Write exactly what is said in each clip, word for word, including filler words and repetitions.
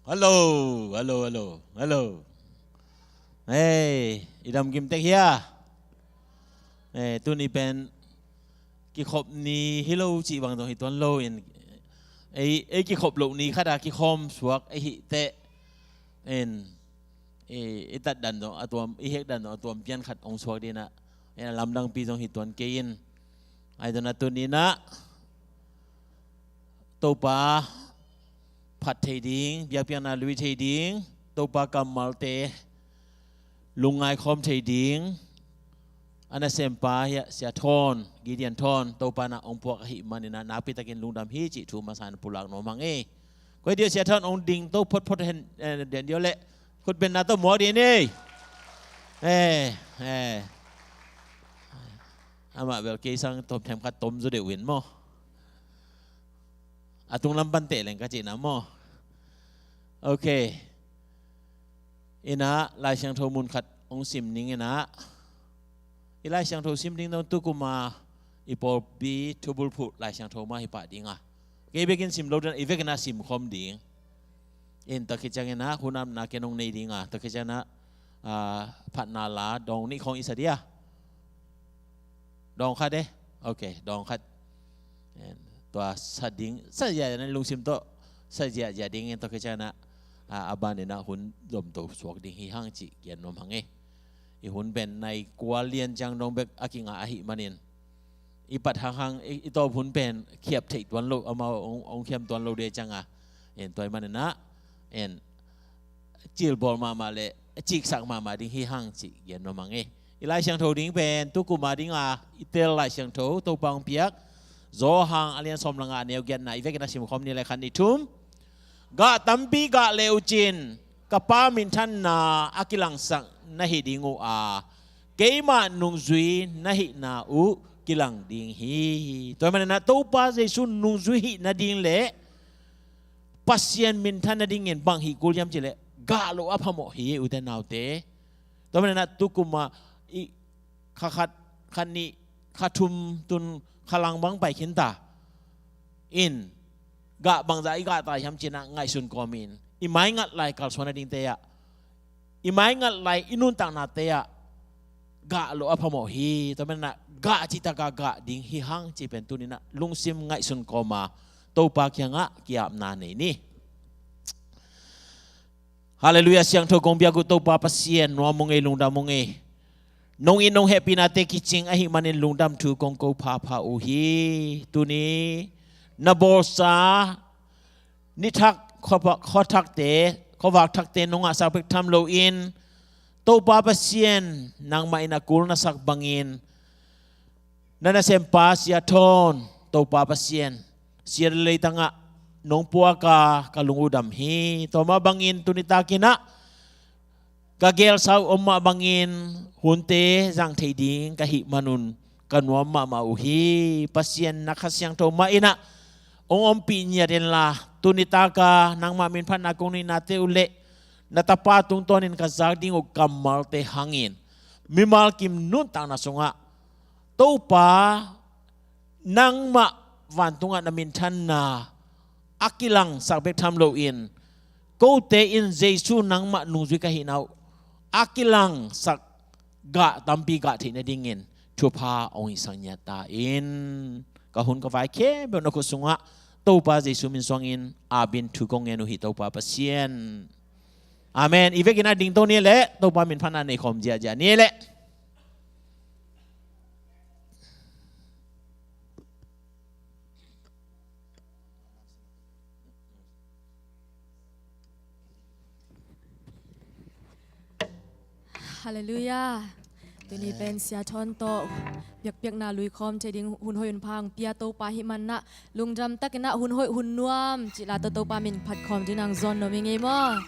Hello, hello, hello, hello. Hei, i dam kim tek hia? Hei, tuni pen kikhop ni hi lo cih bang zong hi tuan lo in, ei, ei kikhop loh ni khat a kikhawm suak ei hih teh in, i, i tat dan zong a tuam, i hek dan zong a tuam pian khat hong suak ding in ah, in a lamdangpi zong hi tuan kei in, ai zong a tuni in ah Topa phat thei ding, biakpiakna lui thei ding, Topa kammalte lungngai khawm thei ding, a nasempa hi a, Sia Thawn, Gideon Thawn, Topa in ah hong puak ahih manin ah nakpi takin lungdam hi cih thu masa in pulak nuam hang e. Koi diau Sia Thawn hong ding to photphot hen, eh, den diau leh khutbenna tawh muak ding ni. Eh, eh. Amah bel kei sang tom themkhat tom zaw deuh in maw. A tung lam pan teh leng ka cihna maw. Ok. In ah Lai Siangtho mun khat hong sim ning in ah, i Lai Siangtho sim ding dong tu kum a i pawlpi thubulphuh Lai Siangtho mah hi pah ding a, kei bekin sim lo ding, i vekin ah sim khawm ding. In tua khit ciangin ah hun apna ken hong nei ding a, tua khit ciangin ah, ah, phatna la dawng nih khawng i sa dia. Dawng khat e. Ok, dawng khat. En, tua sa ding, sa ziahziah na lungsim tawh sa ziahziah ding in tua khit ciangin ah, ah, a ban in ah hun zomto suak ding hi hang cih gen nuam hang e. I hun pen nai kua lian ciang dong bek a kingah ahih manin, i pat hanghang, i, i tawp hun pen khiap theih tuan lo, amau hong, hong khiam tuan lo ding ciang a. En, tua ahih manin ah, en, cilbawl mahmah le ciksak mahmah ding hi hang cih gen nuam hang e. I Lai Siangtho ding pen tu kum a ding a i tel Lai Siangtho, Topa hong piak Johan a lian sawm le nga, a neu giatna, i vekin ah sim khawm ni le, khat, nih, thum. Gah tampi gah le uh cin ka Pa minthanna a kilangsak na hi ding uh a, keima nungzui na hihna uh kilang ding hi. Tua ahih manin ah Topa Jesu nungzui hih nading le Pasian minthan nadingin bang hih kul hiam cih leh gah loh a phamawh hi, ute naute. Tua ahih manin ah tu kum a i kha khat, kha nih, kha thum, tun kha lang bang pai khin ta in, gah bangzah i gah ta hiam cih in ah ngaihsun kawm in, i maingat lai kalsuan nadingte ah, i maingat lai i nuntaknate ah gah loh a phamawh hi. Tua ahih manin ah gah cihtak a gah ding hi hang cih pen tuni in ah lungsim ngaihsun kawm a Topa kiangah ki-apna nei ni. Halleluiah, siangtho kong biak uh Topa Pasian, nuam ung ei, lungdam ung ei. Nong it nong hehpihnate kicing ahih manin lungdam thu kong ko phapha uh hi. Tuni na bawlsa nithak, khua-, khuathakte, khuavak thakte nong ngahsak bek tham loin, Topa Pasian, nangmah in a kul na sak bangin, na nasempa Sia Thawn, Topa Pasian, sia le leitangah nong puak a ka lung uh dam hi. Tua mah bangin tuni takin ah ka geelsa uh om mah bangin hunte zang thei ding ka hih manun ka nuam mahmah uh hi. Pasian, na Kha Siangtho mah in ah hong ompih ngiat inla, tuni taka nangmah min phatna kong neihnate uh leh na Tapa tungtawnin ka zak ding uh kammalte hangin, mimal kim nuntakna sungah Topa, nangmah vantungah na minthanna a kilangsak bek tham loin, kote in Jesu nangmah nungzui ka hihna uh a kilangsak gah tampi gah theih nadingin thupha hong hisak ngiat ta in. Ka hun ka vai khempeuh na khut sungah Topa Jesu min suangin aabin thu kong ngen uh hi, Topa Pasian. Amen. I vekin a dingto ni leh Topa min phatna nei khawm ziahziah ni leh. Halleluiah. Tuni pen Sia Thawn tawh biakpiakna lui khawm thei ding hun hoih hun pha hong pia Topa hih manin ah lungdam takin ah hun hoih hun nuam cih la tawh Topa min phat khawm ding in hong zawn nuam ing ei maw.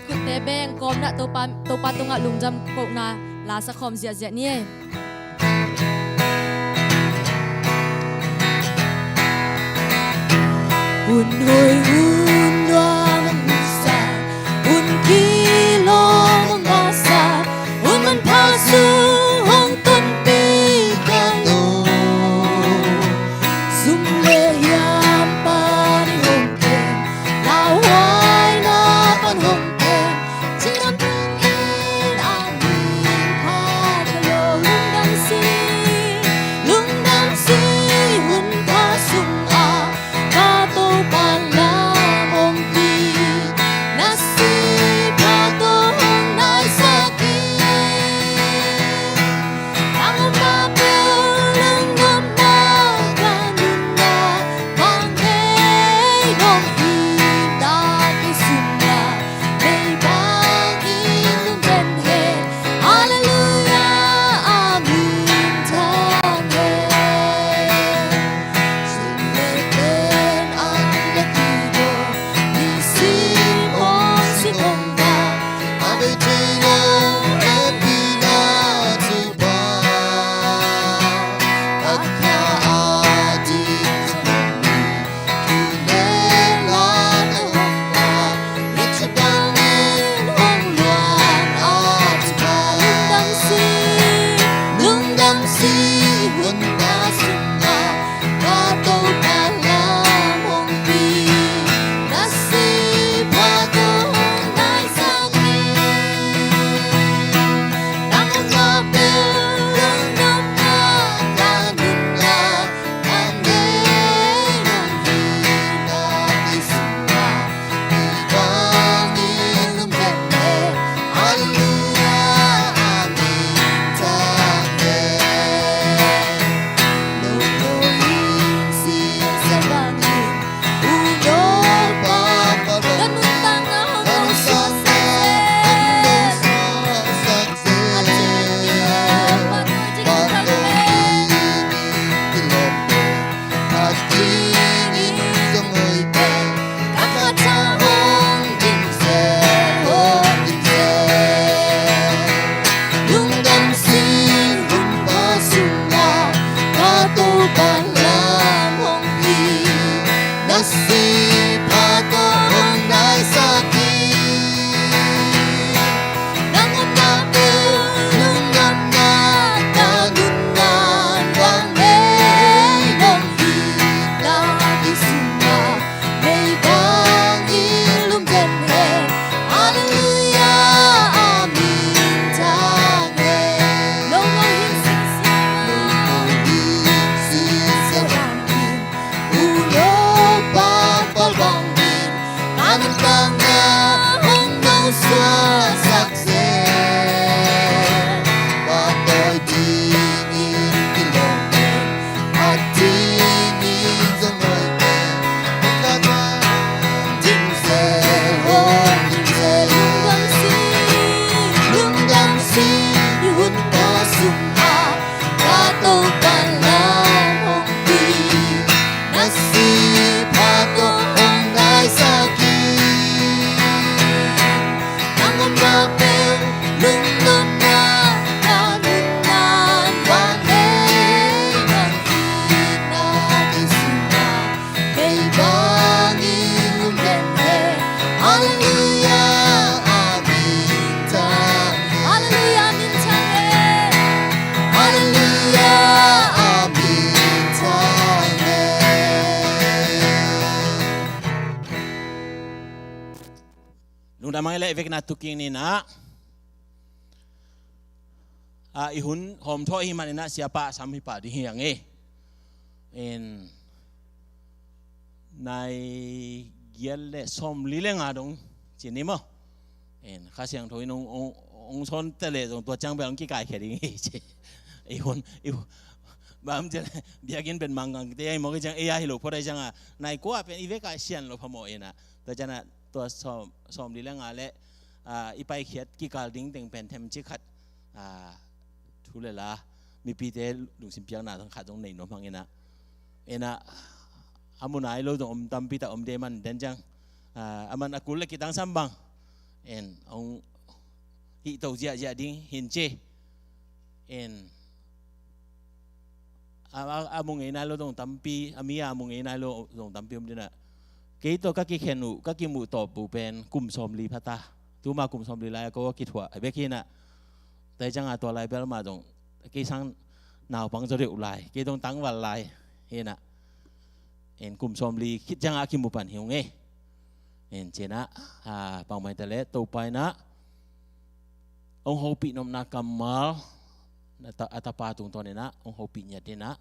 Khutte beng kawmin ah Topa, Topa tungah lungdam kohna la sa khawm ziahziah ni ei. Hun hoih hun nuam hong sa, hun kilawm hong ngahsak, hun manpha sung hong tonpih ka lawm. Sum le hiam pan hong kem, lauhuaina Tua mah i leh vekna tukin inah, a, i hun hawm thawh ahih manin ah siapa a sam hi pah ding hi hang e. In nai giat le sawmli le nga dong ci ni maw? In Kha Siangtho in hong, hong, hong sawn ta leh zong tua ciang bel hong kikaikhia ding hi ci. I hun, i hun, bang ci leh biakinn pen mangkangte ahi mawk hi ciang, ei a hi lo phot ahi ciang a, nai kua pen i vek a sian lo phamawh inah. Tua ciang a tua sawm, sawmli le nga le, a, i paikhiat kikal ding teng pen themcik khat, a, thu le la, mipite lungsim piakna khat zong nei nuam hang inah. Inah, a mu nai lo zong om tampi tak om ding man den ciang, a, a man a kul le kitangsam bang, in hong hih to ziahziah ding hin ci. In a, a, a mu ngei nai lo zong tampi, a mi a mu ngei nai lo zong tampi om ding inah. Kei tawh ka kikhen uh, ka kimuh tawp uh pen kum sawmli pha ta. Tuma kum sawmli lai a ko a kithuah a bek hi inah. Tua hi ciang a tua lai bel mah zong kei sang naupang zaw deuh lai, kei zong tangval lai hi inah. In kum sawmli khit ciang a kimu pan hi ung e. In ci inah, a, bang mah hi ta leh Topa inah hong hopih nopna kammal, a ta-, a tapa tungtawn inah hong hopih ngiat inah,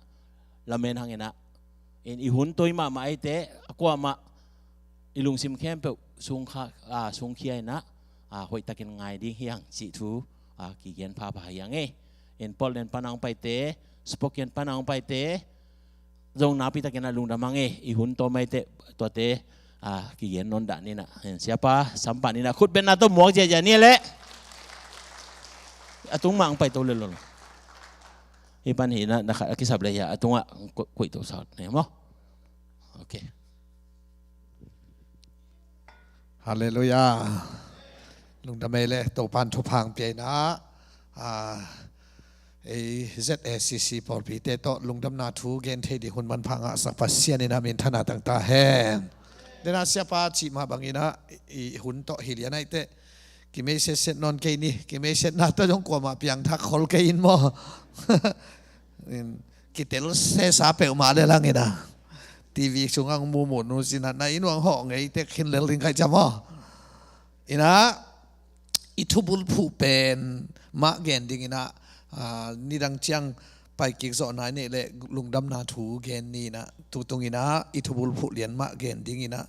lamen hang inah. In i hun toi mahmah ahih teh, a kuamah i lungsim khempeuh sungkha-, a, sungkhia inah, a, hoihtakin ngai ding hi hang cih thu, a, kigen phapha hi hang e. In Portland pan a hong paite, Spokane pan a hong paite zong nakpi takin a lungdam hang e. I hun tawm ahih teh tuate, a, kigen nawn dah ni inah. Siapa sam pah ni inah, khut bengna tawh muak ziahziah ni leh. A tung mah hong pai to lel lo. Hih pan hi inah, na khat a kisap leh hi a, a tungah hong koih, koih to sa ni maw? Ok. Halleluiah. Lungdam ei le, Topa'n thupha hong pia inah, a, ei Z A C C pawlpite tawh lungdamna thu gen thei ding hun manpha ngahsak Pasian in a minthanna tang ta hen. Dena siapa cih mah bang inah, i, i hun tawh hi lian ahih teh kimei setset nawn kei ni, kimei setna tawh zong kuamah piangthak khol kei in maw? In kitel sesa peuhmah le lang inah, T V sungah hong mumu nu sinah na inn uah hawh ngei tek khin lel ding kai ciam aw. Inah i thubulphuh pen mah gen ding inah, a, nidang ciang paikik zawh nai ni leh lungdamna thu gen ni inah, tutung inah i thubulphuh lian mah gen ding inah,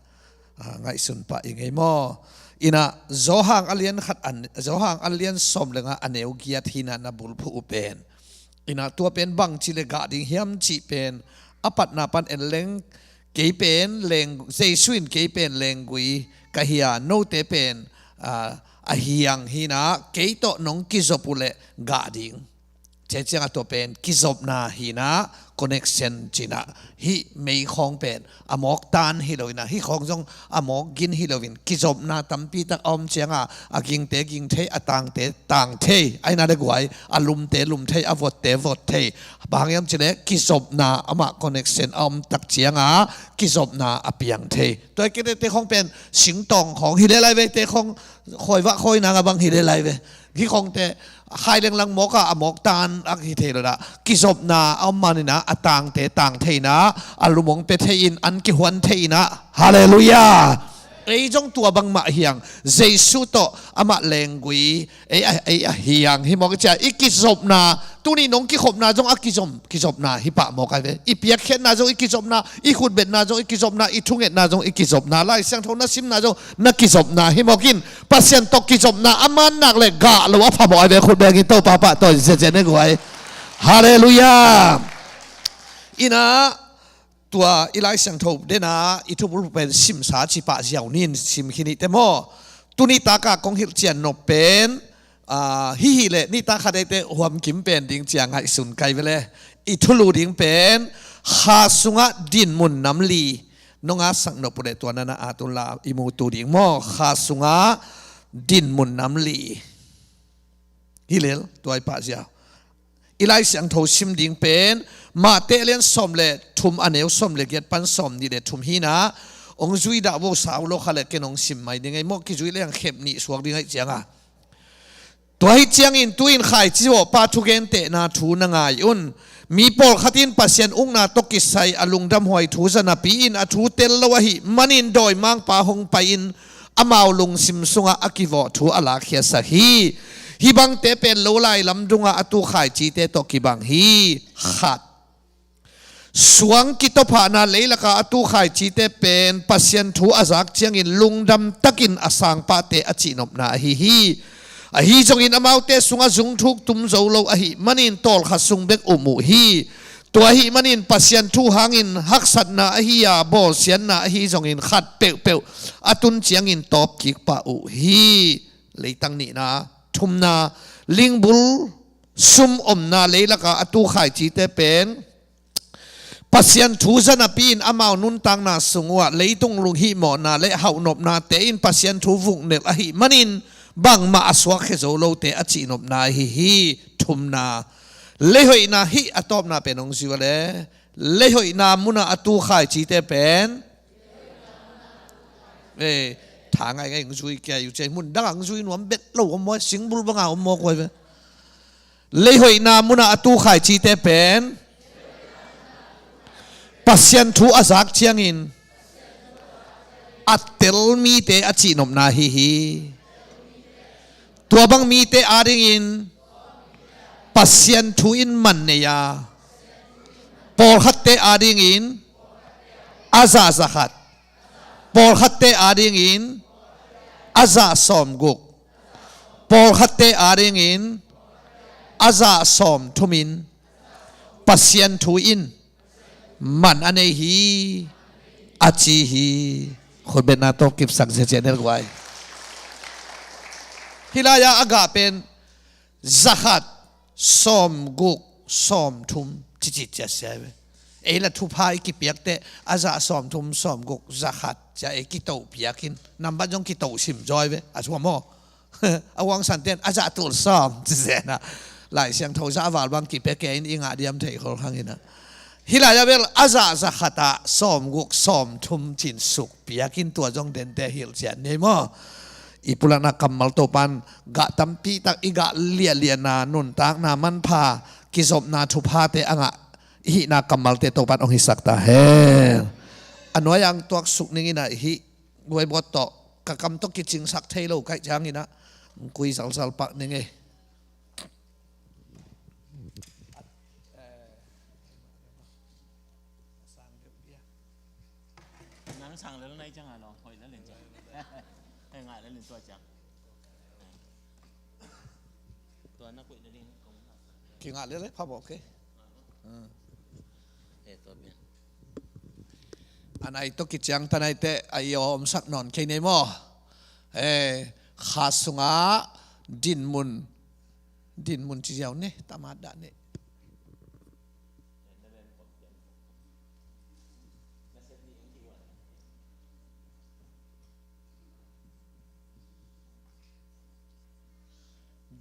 a, ngaihsun pah i ngei maw? Inah Johan a lian khat an, Johan a lian sawm le nga a neu giat hi inah na bulphuh uh pen. Inah tua pen bangci le gah ding hiam cih pen, a patna pan en leng, kei pen leng, Jesu in kei pen lenggui ka hi a, note pen, a, a hiang hi inah, kei tawh nong kizop uh leh gah ding. Cia ciang a tua pen kizopna hi inah, connection ci inah. Hih meikhawng pen a mawk tan hi lo inah, hih khawng zong a mawk gin hi loin kizopna tampi tak a om ciang a, a gingte ging thei, a tangte tang thei, a inn a le guai, a lumte lum thei, a votte vot thei. Bang hang hiam cih leh kizopna amah connection a om tak ciang a, kizopna a piang thei. Tua hi kei leh te khawng pen singtawng khawng hi le lai ve, te khawng khawi vah khawi nang a bang hi le lai ve. Hih khawngte hai lenglang mawk a, a mawk tan a hi thei lo inah, kizopna a om man inah, a tangte tang thei inah, a lum hong pia thei in, an kihuan thei inah. Halleluiah. Ei zong tua bangmah hiang, Jesu tawh amah lenggui, ei a, ei a hiang hi mawk i cia, i kizopna, tuni nong kikhopna zong a kizom, kizopna hi pah mawk ai ve. I piakkhiatna zong i kizopna, i khutbetna zong i kizopna, i thungetna zong i kizopna, Lai Siangtho na simna zong na kizopna hi mawk in, Pasian tawh kizopna a man nak le gah lo a phamawh ai ve. Khut beng in Topa pahtawi ziazia ne guai. Halleluiah. Inah tua i Lai Siangtho dena i thubul pen simsa cipah ziau nin sim khin i te maw? Tuni taka kong hilh cian nop pen, a, hih hi leh nitak khat ei te huam kim pen ding cia ngaihsun kai ve le. I thulu ding pen Kha sungah dinmun nam li. Nong a sak nop uh leh tua nana a tun la i mutu ding maw? Kha sungah dinmun nam li. Hi lel, tua i pah ziau. I Lai Siangtho sim ding pen Mate lian sawm le thum a neu sawm le giat pan sawm nih le thum hi inah, hong zui dah vo sau lo kha le ken hong sim mai ding ei maw, kizui leng khep nih suak ding aih ciang a. Tua hi ciangin tu-in khaici vawhpa thugentehna thu na ngai un. Mi pawlkhat in Pasian ukna tawh kisai a lungdamhuai thu za napi in a thu tel lo ahih manin dawimangpa hong pai-in amau lungsim sungah a kivawh thu a lakkhiasak hi. Hih bangte pen lo lai lam dungah a tu khaicite tawh kibang hi. Khat, suang kitophahna leilakah a tu khaicite pen Pasian thu a zak ciangin lungdam takin a sangpahte a cihnopna ahi hi. Ahi zongin amaute sungah zungthuk tum zo lo ahih manin tawlkhat sung bek um uh hi. Tua ahih manin Pasian thu hangin haksatna ahi a, bawlsiatna ahi zongin khat peuhpeuh a tun ciangin tawp kik pah uh hi. Leitang nihna. Thumna, lingbul sum omna leilakah a tu khaicite pen Pasian thu za napi-in amau nuntakna sung uhah leitung lunghihmawhna le hauhnopnate in Pasian thu vuknelh ahih manin bangmah a suakkhia zo lote a cihnopna ahi hi. Thumna, leihoihna. Hih a tawpna pen hong zui uh a le, leihoihna munah a tu khaicite pen, eh, tha ngaingai hong zui kia uh ciai, mun dangah hong zui nuam bet lo om maw, singbul banga om maw kuai ve. Leihoihna munah a tu khaicite pen Pasian thu a zak ciangin a tel mite a cihnopna ahi hi. Tua bang mite adingin Pasian thu in man nei a, pawlkhatte adingin a zah za khat, pawlkhatte adingin a zah sawmguk, pawlkhatte adingin a zah sawmthumin Pasian thu in man a nei hi, a ci hi. Khutbetna tawh kipsak ziahziah ni guai. Hih lai-ah a gah pen zakhat, sawmguk, sawmthum cicit cia sia ve. Ei la thupha i kipiakte a zah sawmthum, sawmguk, zakhat cia ei kitoh piakin, nambat zong kitoh sim zaw ve. A thuam aw. A uangsan ten a zah tul sawm ci zenah Lai Siangtho zah val bang kipia kei in i ngah diam thei khol hang inah. Hih lai-ah bel a zah zakhatah sawmguk sawmthum cin suk piakin tua zong dente hilh cian nei maw? I pulakna kammal Topan gah tampi tak i gah liahliahna nuntakna manpha kizopna thuphate a ngah i hihna kammalte Topan hong hisak ta hen. A nuai-ah ang tuaksuk ning inah hih guaibawt tawh ka kam tawh kicingsak thei lo kaih cianginah kui zalzal pak ning ei. Nang sang lel nai ciang a lo, hoih lel in ciang. Hei ngah lel in tua ciang. Tua na kuih na ding kong. Kingah lel ei pha bawh kei. Hmm. Eh, tua bian. A nai tawh kiciang ta naite a i omsak nawn kei nei maw? Eh, kha sungah dinmun, dinmun ci ziau ne, tamat dah ne.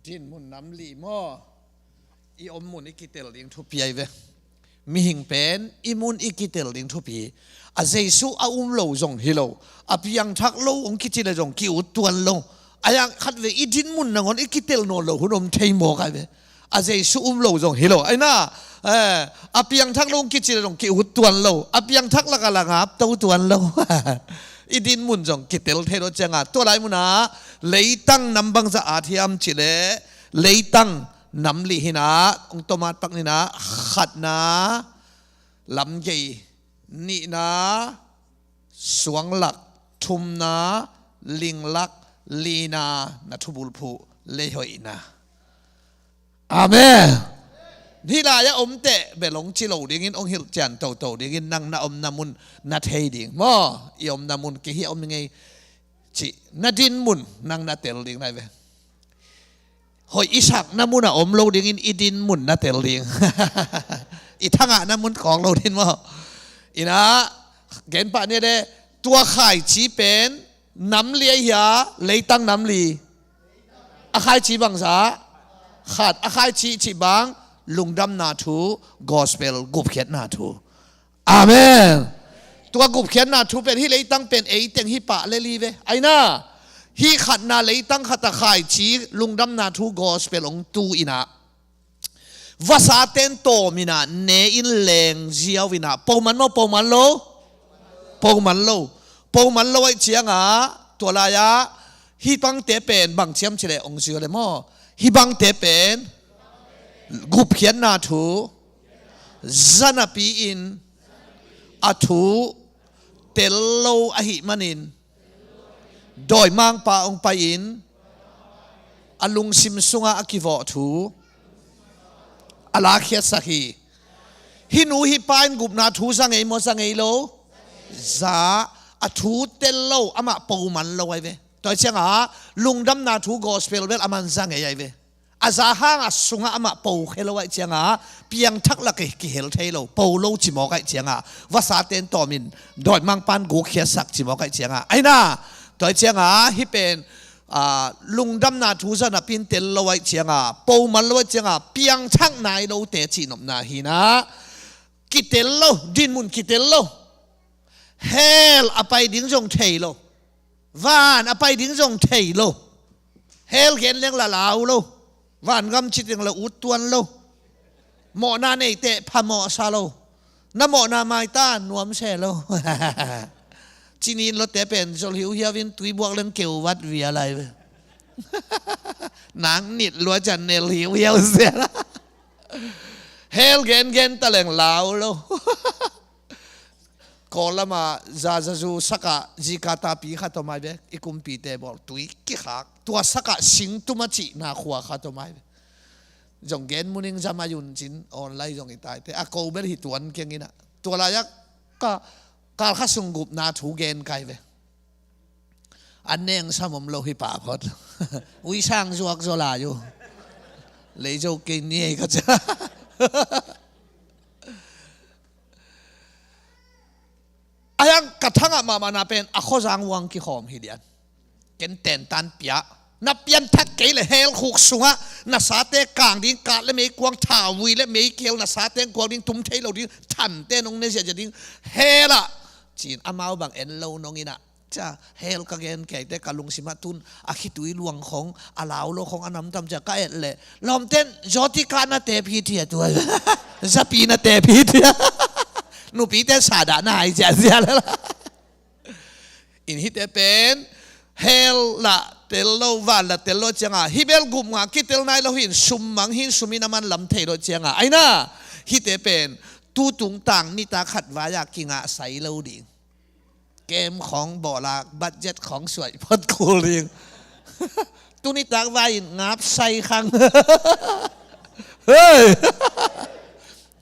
Dinmun nam li maw? I om mun i kitel ding thupi ai ve. Mihing pen i mun i kitel ding thupi. A Jesu a um lo zong hi lo, a piangthak lo hong kici le zong ki-ut tuan lo. A yang khat ve i dinmun nangawn i kitel nawn lo hun om thei mawk ai ve. A Jesu um lo zong hi lo. Aina, eh, a piangthak lo hong kici le zong ki-ut tuan lo. A piangthak lak a la ngap to tuan lo. I dinmun zong kitel thei lo cianga tua lai munah leitang nam bangzah at hiam cih leh leitang nam li hinah, hong tomat pak ninah, khatna lamgei, nihna suanglak, thumna linglak, lina na thubulphuh, leihoihna. Amen. Hih lai-ah omteh bel hong ci lo dingin, hong hilh cian toto dingin, nang na omna mun na thei ding maw? I omna mun kei hi a om ngei cih na dinmun nang na tel ding nai ve. Hoih i sakna munah om lo dingin i dinmun na tel ding. I thangahna mun khawng lo ding maw? Inah genpah ni a de, tua khaici pen nam li ahi a, leitang nam li. A khaici bangzah khat, a khaici cih bang lungdamna thu, gospel gupkhiatna thu. Amen. Tua gupkhiatna thu pen hih leitang pen eiteng hih pah le li ve. Aina, hih khatna leitang khatah khaici lungdamna thu gospel hong tu inah, vasa ten tawm inah, ne in leng ziau inah, poman maw, poman lo? Poman lo. Poman lo aih ciangah Tua lai-ah hih bangte pen bang ciam cileh ong zui le maw? Hih bangte pen gupkhiatna thu, zanapi-in a thu tel lo ahih manin dawimangpa ong pai-in a lungsim sungah a kivawh thu a lakhiatsak hi. Hih nu hih pa in gupna thu za ngei maw, za ngei lo? Za. A thu tel lo, amah po man lo ahi ve. Tua hi ciangah lungdamna thu gospel bel aman za ngei ahi ve. A za hangah sungah amah po khe lo ahi ciangah piangthak lak hi kihel thei lo, po lo cimawk ahi ciangah, vasate in tawmin dawimangpa in gukkhiatsak cimawk ahi ciangah, aina. Tua hi ciangah hih pen aa, lungdamna thu zanapi-in tel lo ahi ciangah, po man lo ahi ciangah, piangthak nai lote cihnopna hi-in ah, kitel lo, dinmun kitel lo. Hell a pai ding zong thei lo. Van a pai ding zong thei lo. Hell gen leng la lau lo. Vangam ci teng la ut tuan lo. Mawhna neiteh phamawh sa lo. Na mawhna maita nuam se lo. Cinin lote pen zol hiuhiau in tui buak leng keu vat via lai ve. Nang nit lua ciang nel hiuhiau se la. Hell gengen ta leng lau lo. Kawl lama zazazu sakah zika tapi khat om ai ve, i kumpite bawl tui kikhak. Tua sakah singtum a cihna khua khat om ai ve. Zong gen muning zam a yun cin online zong i taite a ko bel hi tuan keng inah. Tua lai-ah ka kalkha sung gupna thu gen kai ve. An neng sam om lo hi pah phot. Ui sang zuak zaw lai uh. Lei zo kei ni ei ka cia. Ahiang ka thangah mahmahna pen a khuazang uang kikhawm hi lian. Ken tentan piah. Na pianthak kei le hell khuk sungah na sate kang ding, kat le meikuang, thauvui le meikihel, na sate kuang ding, tum thei lo ding, thante nong ne ziahziah ding. Hell ah cin amau bang en lo nong inah. Cia, hell ka gen keite ka lungsimah tun a khitui luang khong, a lau lo khong a namtam cia ka et leh lawmten zawti kah na tep hi thia tua. Zapi na tep hi thia. Nupite sadah na hai ziahziah le la. In hite pen hell lah tel lo, van lah tel lo ciangah hih bel gupngah kitel nai lo hi in, sum mang hi in, sum in a man lam thei lo ciangah aina. Hite pen tu tungtang nitak khat vai-ah kingah sai lo ding. Kem khong bawlak, budget khong suai phot kul ding. Tuni tak vai in ngap sai khang. Hei.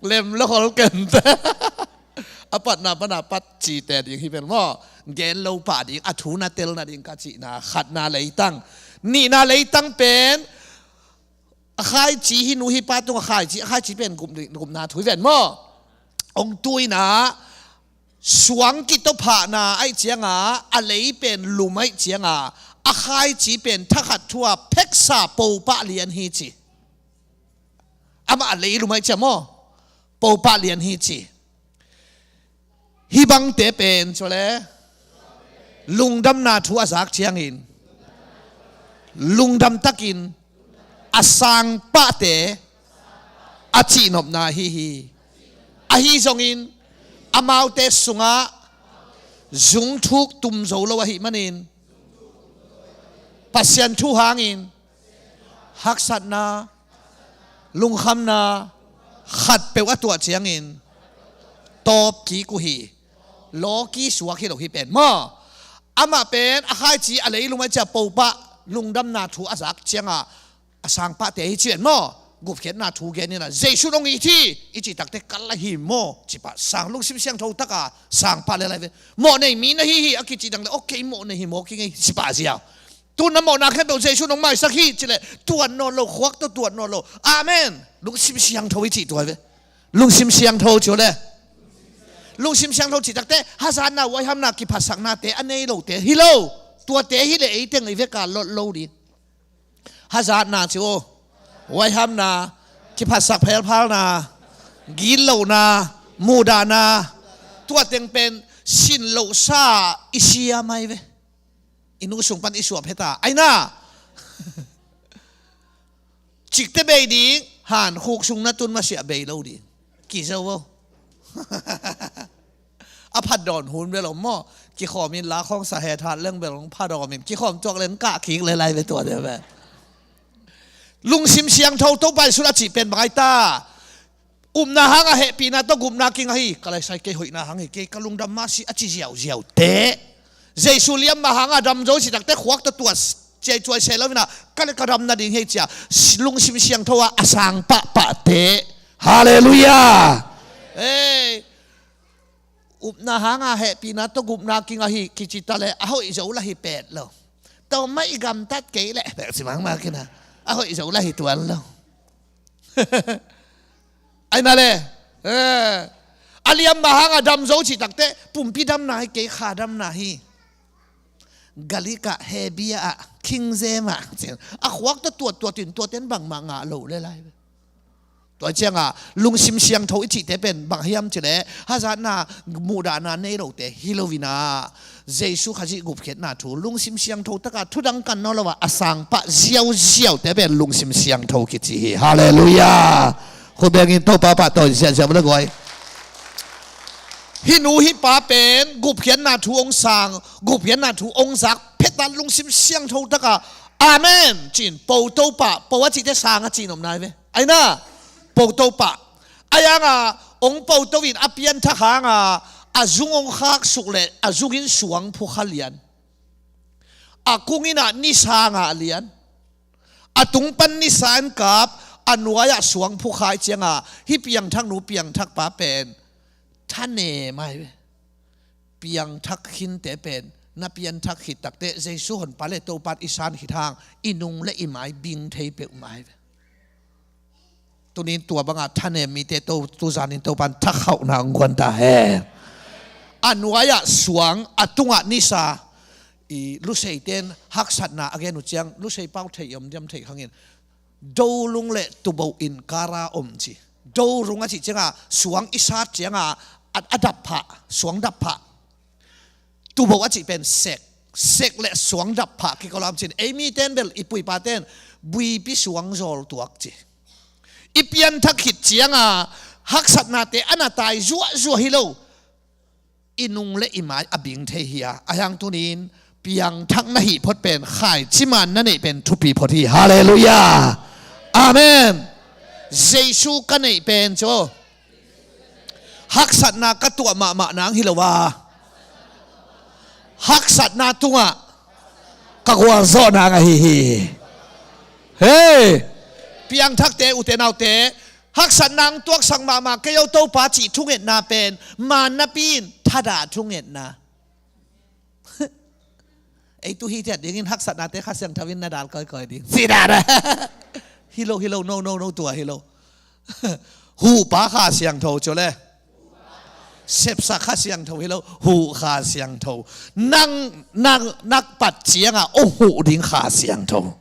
Lem lo khol kente. A patna pana pat cite ding hi pen maw. Gen lo pah ding, a thu na telna ding ka cihna khatna leitang. Nihna leitang pen a khaici hi nu hi pa tung a khaici, a khaici pen gupna thu hi ven maw. Ong tuina suang kitophahna aih cianga a lei pen lum aih cianga a khaici pen thakhat thua pheksa popah lian hi ci. Amah a lei lum aih cia maw popah lian hi ci. Hih bangte pen cule lungdamna thu a zak ciangin lungdam takin a sangpahte a cihnopna ahi hi. Ahi zongin amaute sungah zungthuk tum zo lo ahih manin Pasian thu hangin haksatna, lungkhamna khatpeuh a tuah ciangin tawp kik uh hi. Lawki suak hi lo hi pen maw. Amah pen a khaici a leilum a cia popah lungdamna thu a zak cianga a sangpahte hi ci pen maw. Gupkhiatna thu gen inah Jesu nong it hi i cih takte kal ahi maw, cipah sang lungsim siangtho taka sangpah le lai ve. Mawh nei mi na hi hi a kicih dang le ok, kei mawh nei hi maw kingei cipah zia. Tu na mawhna khempeuh Jesu nong maisak hi cileh tuat nawn lo, khuak tawh tuat nawn lo. Amen. Lungsim siangtho i cih tuai ve. Lungsim siangtho cio le. Lungsim siangtho cih takte hazatna, huaihamna, kiphatsaknate a nei lote hi lo. Tuate hi le eiteng i veka lot lo ding. Hazatna cio, huaihamna, kiphatsak phelphalna, gitlohna, muhdahna, tuateng pen sin lohsa i siam ai ve. I nu sung pan i suah pheta aina. Cikte bei ding, han khuk sung na tun masiah bei lo ding. Kizo vo. A phat dawn hun bel om maw? Kikhawm in la khawng sa het hat leng bel om phat dawn in kikhawm tuak leng kah kik le lai ve tua de ve. Lungsim siangtho Topa Jesu a cih pen bang ai ta? Upna hanga hehpihna tawh gupna king ahi. Ka laisai kei hoihna hang hi kei, ka lungdam mah si a ci ziauziau te. Jesu liam mah hanga dam zo cih takte khuak tawh tuat ciaicuai se lo ina ka le ka dam nading hei cia lungsim siangtho a a sang pahpah te. Halleluiah. Ei. Upna hanga hehpihna tawh gupna king ahi kici ta le a hoih zo la hi pet lo. Tawmah i gamtat kei le pek si mangmah kina a hoih zo la hi tuan lo. Aina le. Eh. A liam mah hanga dam zo cih takte pumpi damna hi kei, kha damna hi. Galika hebia a khingzema a khuak tawh tuat tuat in tuaten bangmah ngah lo le lai. Tua cianga lungsim siangtho i cihte pen bang hiam cileh hazatna muhdahna nei lote hi lo ina Jesu Khazih gupkhiatna thu lungsim siangtho taka thudang kan nawn lo a a sang pah ziauziaute pen lungsim siangtho kici hi. Halleluiah. Khut bengin Topa pahtawi ziahziah ula guai. Hih nu hih pa pen gupkhiatna thu ong sang, gupkhiatna thu ong zak phetat lungsim siangtho taka amen cin po Topa po a cihte sang a cin om nai ve. Aina po Topa a yanga ong po to in a pianthak hanga a zung ong khaksuk le a zungin suang phukha lian. A kungin ah nisa ngah lian. A tung pan nisa in kap, a nuai-ah suang phukha i cianga hih piangthak nu piangthak pa pen thanem ai ve. Piangthak khinte pen na pianthak khit takte Jesu honpa le Topan i san khit hang i nung le i mai bing thei peuhmah ai ve. Tunin tua banga thanem mite to tuzanin Topan thakhauhna ang guan ta hen. A nuai-ah suang a tungah nisa. I luseiten haksatna a gen uh ciang lusei pau thei i om diam thei khangin dolung le tuboh in kara om ci. Dolung a cih cianga suang i sat cianga a, a dap phah, suang dap phah. Tuboh a cih pen sek, sek le suang dap phah kikolam cin ei miten bel i puipaten buipi suang zawl tuak ci. I pianthak khit cianga haksatnate a na tai zuahzuah hi lo. I nung le i mai a bing thei hi a a hiang tunin piangthak na hih phot pen khaici man na neih pen thupi phot hi. Halleluiah. Amen. Jesu ka neih pen cu haksatna ka tuah mahmah nang hi lo a haksatna tungah ka gualzawh nang ahi hi. Hei. Piangthakte ute naute haksatna ang tuaksak mahmah kei o Topa cih thungetna pen man napi in thadah thungetna. Ei tu hi tiat dingin haksatnate Kha Siangtho in na dal kawikawi ding si dah. Hi lo hi lo no no no tua hi lo. Huhpa Kha Siangtho cu le sepsak Kha Siangtho hi lo, huh Kha Siangtho. Nang nang nak pat cianga ong huh ding Kha Siangtho.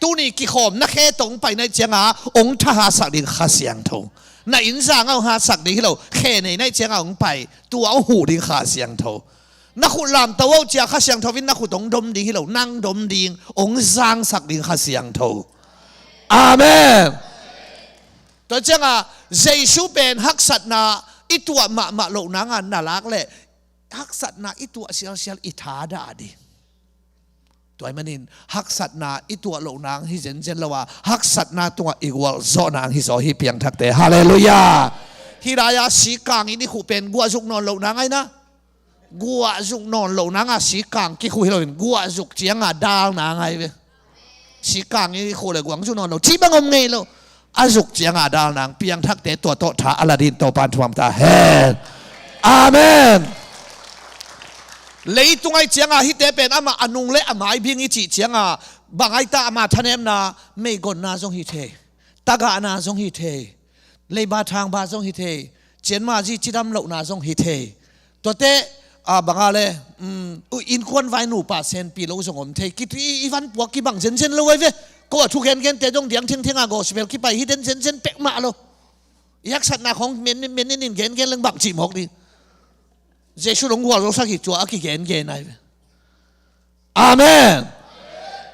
Tuni kikhawm na khe tong pai naih cianga ong thahatsak ding Kha Siangtho. Na inn zanga ong hatsak ding hi lo, khe nei naih cianga ong pai tua ong huh ding Kha Siangtho. Na khut lamto o cia Kha Siangtho in na khut ong dom ding hi lo, nang dom ding ong zangsak ding Kha Siangtho. Amen. Tua cianga Jesu pen haksatna i tuah mahmah loh nanga na lak le haksatna i tuah sialsial i thadah ding. Tua ahih manin haksatna i tuah loh nang hi zenzen lo a haksatna tungah i gualzawh nang hi zaw hi piangthakte. Halleluiah. Hih lai-a sikang in i khuh pen guahzuk nawn loh nang aina. Guahzuk nawn loh nanga sikang kikhuh hi loin guahzuk cianga dal nang ai ve. Sikang in i khuh le guahzuk nawn lo cih bang om ngei lo. A zuk cianga dal nang piangthakte tua tawh tha a la din Topan thuam ta hen. Amen. Leitung ai cianga hihte pen amah a nung le a mai bing i cih cianga bang ai ta ama thanemna meigonna zong hi thei. Tagahna zong hi thei. Leiba thangba zong hi thei. Cianmazi cidam lohna zong hi thei. Tuate a banga le innkuan vai nupa senpi lo zong om thei. Kiti i van puak kibang zenzen lo ai ve. Ko a thu gengente zong diang thengthenga gospel kipai hi den zenzen pekmah lo. I haksatna khong menin gengen leng bang cih mawk ding. Jesu dong gualzosak hi cua a kigengen ai ve. Amen.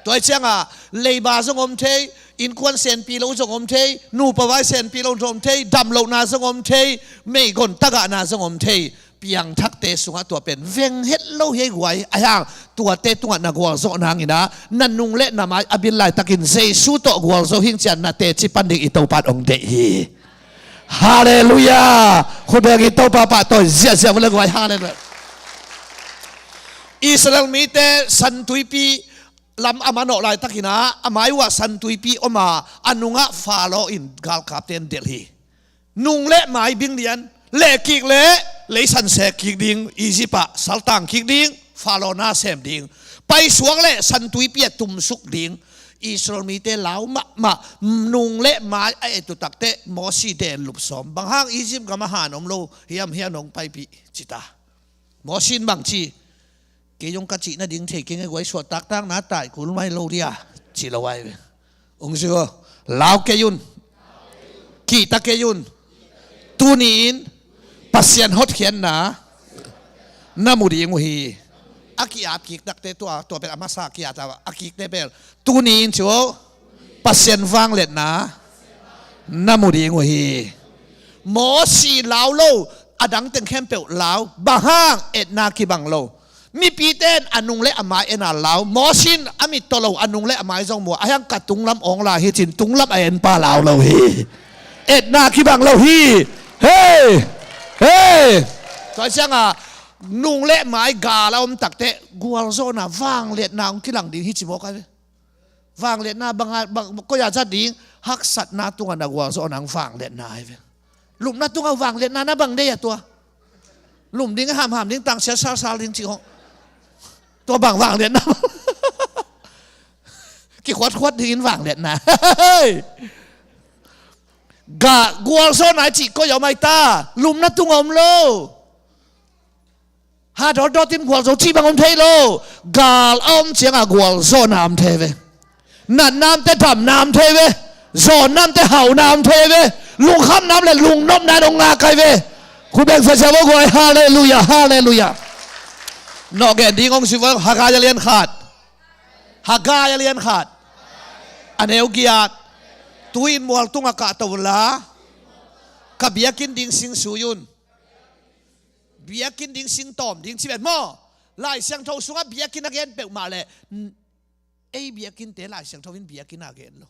Tua cianga leiba zong om thei, innkuan senpi lo zong om thei, nupa vai senpi lo zong om thei, damlohna zong om thei, meigon tagahna zong om thei. piangthakte sungah tua pen veng het lo hi ei guai. Ahi hang tuate tungah na gualzawh nangin ah na nung le na mai a bil laitakin Jesu tawh gualzo hing cian na teci pan ding i Topa in hong deih hi. Halleluiah. Khut beng i Topa pahtawi ziahziah vua le guai. Halleluiah. Israel mite santuipi lam a manawh laitakin ah a mai uh ah santuipi om a, a nungah Faro in galkapte in delh hi. Nung le mai bing lian, lehkik le leisan sek kik ding, Egypt ah saltang kik ding, Faro na sem ding, paisuak le santuipi ah tumsuk ding. Israel mite lau mahmah, nung le mai a et uh takteh Mosi den lup sawm. Bang hang Egypt gam ah han om lo hiam, hiam nong paipih ci ta. Mosi in bang ci? Kei zong ka cih nading thei kei nge guai, suah taktakna tai kul mai lo dia ci lo ai ve. Ung si vo. Lau kei un. Kihta kei un. Tuni in Pasian hotkhiatna na mu ding uh hi. A ki-ap kik takte tua, tua pen a masa ki-at a, a kikte pen tuni in ci vo. Pasian vangliatna na mu ding uh hi. Mosi lau lo, a dang teng khempeuh lau. Bang hang? Etna kibang lo. Mipite in a nung le a mai en a lau. Mosi in a mit tawh lo, a nung le a mai zong mu a, ahi hang ka tunglam awng lai hi cin tunglam a enpa lau lo hi. Etna kibang lo hi. Hei! Hei! Tua ciangah nung le mai gal a om takteh gualzawhna, vangliatna hong kilang ding hi ci mawk ai ve. Vangliatna bang a, bang, koi a zat ding? Haksatna tungah na gualzawh nang vangliatna ai ve. Lupna tungah vangliatna na bang deih a tua? Lum ding, hamham ding, tangsiat salsal ding cih hong. Tua bang vangliatna? Kikhuatkhuat dingin vangliatna. Ga gualzawhna i cih koi a om ai ta? Lupna tungah om lo. Ha dawtdawt in gualzo cih bang om thei lo. Gal a om ciangah gualzawhna om thei ve. Natna om teh damna om thei ve. Zawnna om teh hauhna om thei ve. Lungkhamna om leh lungnopna in hong ngak ai ve. Khut beng ziahziah vo guai. Halleluiah, halleluiah. Nawh gen ding hong si vo. Haggai a lian khat. Haggai a lian khat, a neu giat. Tu-in mual tungah kahto unla, ka biakinn ding sing sui un. Biakinn ding sing tawm ding ci vet maw? Lai Siangtho sungah biakinn a gen peuhmah leh, ei biakinnte Lai Siangtho in biakinn a gen lo.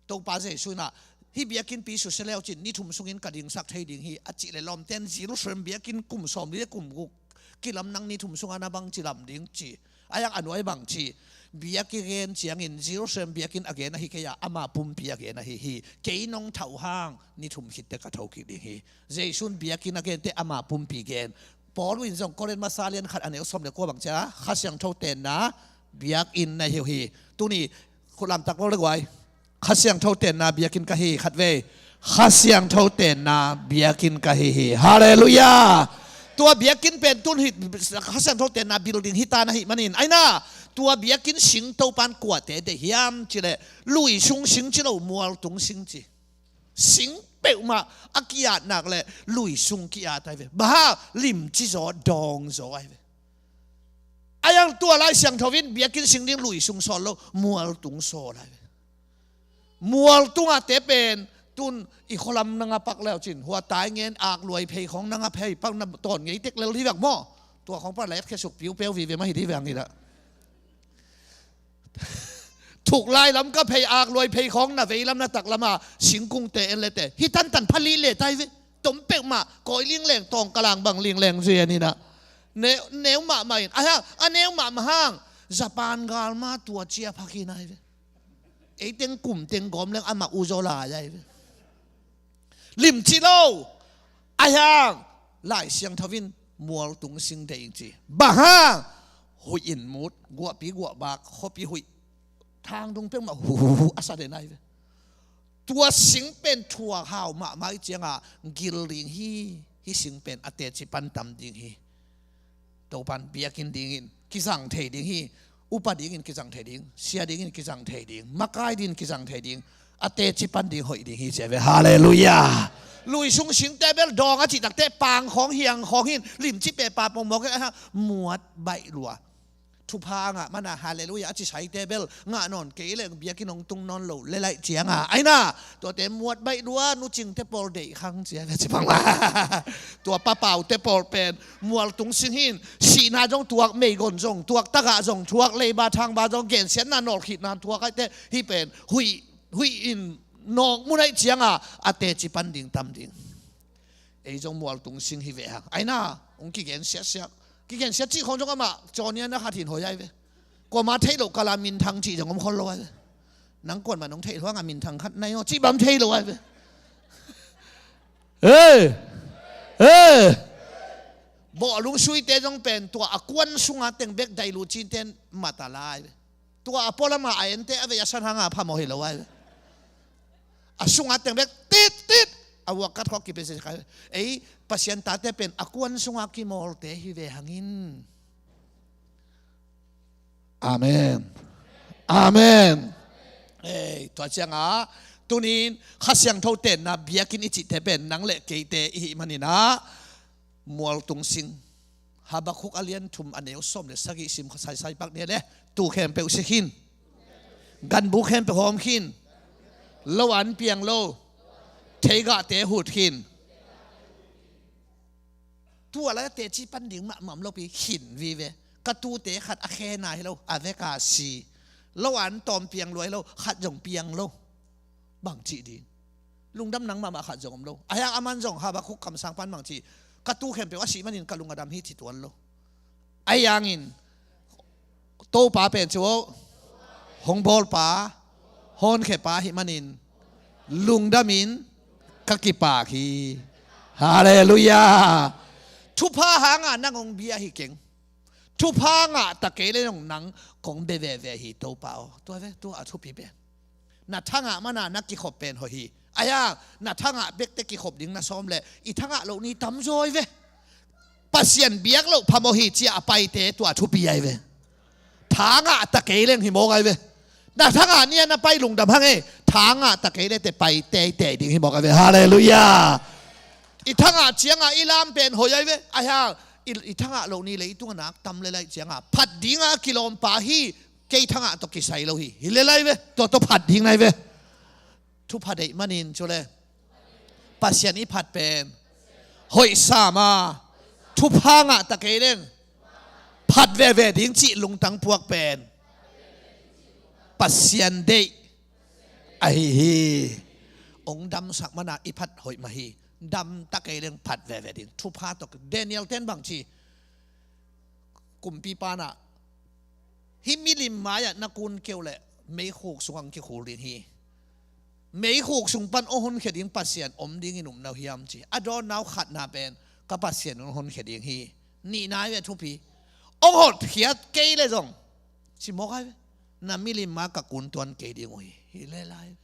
Topa Jesu in ah, hih biakinnpi susia le uh cin ni thum sungin ka dingsak thei ding hi a cih leh, lawmten Jerusalem biakinn kum sawmli le kum guk kilam nang ni thum sungah na bang ci lam ding ci. Ahi hang a nuai bang ci? Biakinn a gen ciangin Jerusalem biakinn a gen ahi kei a, ama pumpi a gen ahi hi. Kei nong thah uh hang ni thum khit teh ka tho kik ding hi. Jesu in biakinn a gen teh ama pumpi gen. Paul in zong Korin masa lian khat a neu sawm le kua bang ci a, Kha Siangtho tenna biakinn na hi uh hi. Tuni khut lam tak lo le guai. Kha Siangtho tenna biakinn ka hi hi. Khatvei. Kha Siangtho tenna biakinn ka hi hi. Halleluiah. Tua biakinn pen tun hi, Kha Siangtho tenna building hi ta na hih manin, ai na, tua biakinn sing Topa in kuate deih hiam cih leh, lui sung sing ci lo, mual tung sing ci. Sing peuhmah a ki-at nak leh lui sung ki-at ai ve. Bang hang? Limci zaw, dawng zaw ai ve. Ahi hang tua Lai Siangtho in biakinn sing ding lui sung sawl lo, mual tung sawl ai ve. Mual tungah te pen tun i khualam nang a pak le uh cin, hua tai ngen, ak luai phei khawng nang a phei pak na tawn ngei tek lel hi vek maw? Tua khawng pak la et khesuk piupeu vive mah hi dih veng hi dah. Thuk lai lam ka phei, ak luai phei khawng na vei lam na tak lam a singkungte en le te hi tantan pha lih leh tai ve. Tom peuhmah, kawi lingleng, tawng kalang bang lingleng zui a ni na. Neu, neu mahmah in, ahi hang a neu mahmah hang Japan gal mah tua cia pha khin ai ve. Ei teng kum teng gawm leng amah uzaw lai ai ve. Limci lo. Ahi hang Lai Siangtho in mual tung sing deih ing ci. Bang hang? Huih in mut, guahpi guahbak, khuapi huih, thang dung peuhmah huhuhu a sa den ai ve. Tua sing pen thuak hau mahmah ih ciangah gil ding hi. Hih sing pen a teci pan tam ding hi. Topan biakinn dingin kizang thei ding hi. Upa dingin kizang thei ding, sia dingin kizang thei ding, makai dingin kizang thei ding, a teci pan ding hoih ding hi ci a ve. Halleluiah. Lui sung singte bel dawng a cih takteh pang khawng hiang khawng hin, limci pehpa pongmawk in, muat baih lua. Thupha ngah mana halleluiah a ci saite bel ngah nawn kei leng biakinn hong tung nawn lo le laih cianga aina, tuate muat baih lua, nu Cingte pawl deih khang cia ve ci bang la. Tua papaute pawl pen mualtung sing hin, sihna zong tuak, meigon zong tuak, tagah zong tuak, leiba thangba zong gensiatna nawlkhitna tuak aite hi pen huih, huih in nawk mu naih cianga a teci pan ding tam ding. Ei zong mualtung sing hi ve hang aina, hong kigen siatsiak. Kigen siat cih khong zong amah cawnia na khat hin hoi ai ve. Kuama theih loh kala minthang cih zong om khol lo ai ve. Nang kuan man hong theih lo hanga minthang khat nai aw cih bam thei lo ai ve. Ei, ei. Bawh lungsuite zong pen tua a kuan sunga teng bek dailu cinten matala ai ve. Tua a pualama a ente a vei a san hanga phamawh hi lo ai ve. A sunga teng bek tit tit a vuak kat khawk kipese kai. Ei Pasian tate pen a kuan sunga kimawlte hi ve hangin. Amen. Amen. Ei, tua cianga tunin Kha Siangtho tenna biakinn i cihte pen nang le keite i hih maninah mualtung sing. Habakkuk a lian thum a neu sawm le sagih sim kha saisai pak nia le, tu khempeuh si khin, ganbu khempeuh hawm khin, lo an piang lo, theigahte hut khin. Tua la teci pan ding mahmah om lopi khin vive. Ka tute khat a khena hi lo, a veka si. Lo an tawm piang lua hi lo, khat zong piang lo. Bang cih ding? Lungdam nang mahmah khat zong om lo. A hiang aman zong Habakkuk kamsang pan bang cih, ka tu khempeuh a sih manin ka lung a dam hi ci tuan lo. A hiangin Topa pen cu hong bawlpa, honkhepa hi manin lungdamin ka kipak hi. Halleluiah. Thupha hanga nang hong bia hi keng. Thupha ngah ta kei le nong nang kong bia veve hi Topa aw. Tua ve, tua a thupi pen. Na thangah mana na kikhop pen hoih hi. A hiang na thangah bekte kikhop ding na sawm le i thangah loh ni tamzaw hi ve. Pasian biak loh phamawh hi cia a paite tua thupi ai ve. Thangah ta kei leng hi mawk ai ve. Na thangah nia na pai lungdam hang e. Thangah ta kei le te pai teitei ding hi mawk ai ve. Halleluiah. I thangah ciangah i lam pen hoih ai ve. A hiang i, i thangah loh ni le i tungah nak tam le laih ciangah phat dingah a kilawmpa hi. Kei thangah tawh kisai lo hi. Hi le lai ve. Tua tawh phat ding nai ve. Thupha deih manin cu le Pasian i phat pen hoih sama, thupha ngah ta kei leng phat veve ding cih lungtang puak pen Pasian deih ahi hi. Hong damsak mana i phat hoih mah hi. Dam ta kei leng phat veve ding thupha tawh. Daniel ten bang ci, kumpipa nah hih milim mai-ah na kun keuh leh meikhuk sungah hong kikhul ding hi. Meikhuk sung pan hong honkhia ding Pasian om dingin um na hiam ci. A dawnna uh khatna pen ka Pasian hong honkhia ding hi. Nihna hi ve thupi. Hong hotkhiat kei le zong ci mawk ai ve. Na milim ma ka kun tuan kei ding uh hi. Hi le lai ve.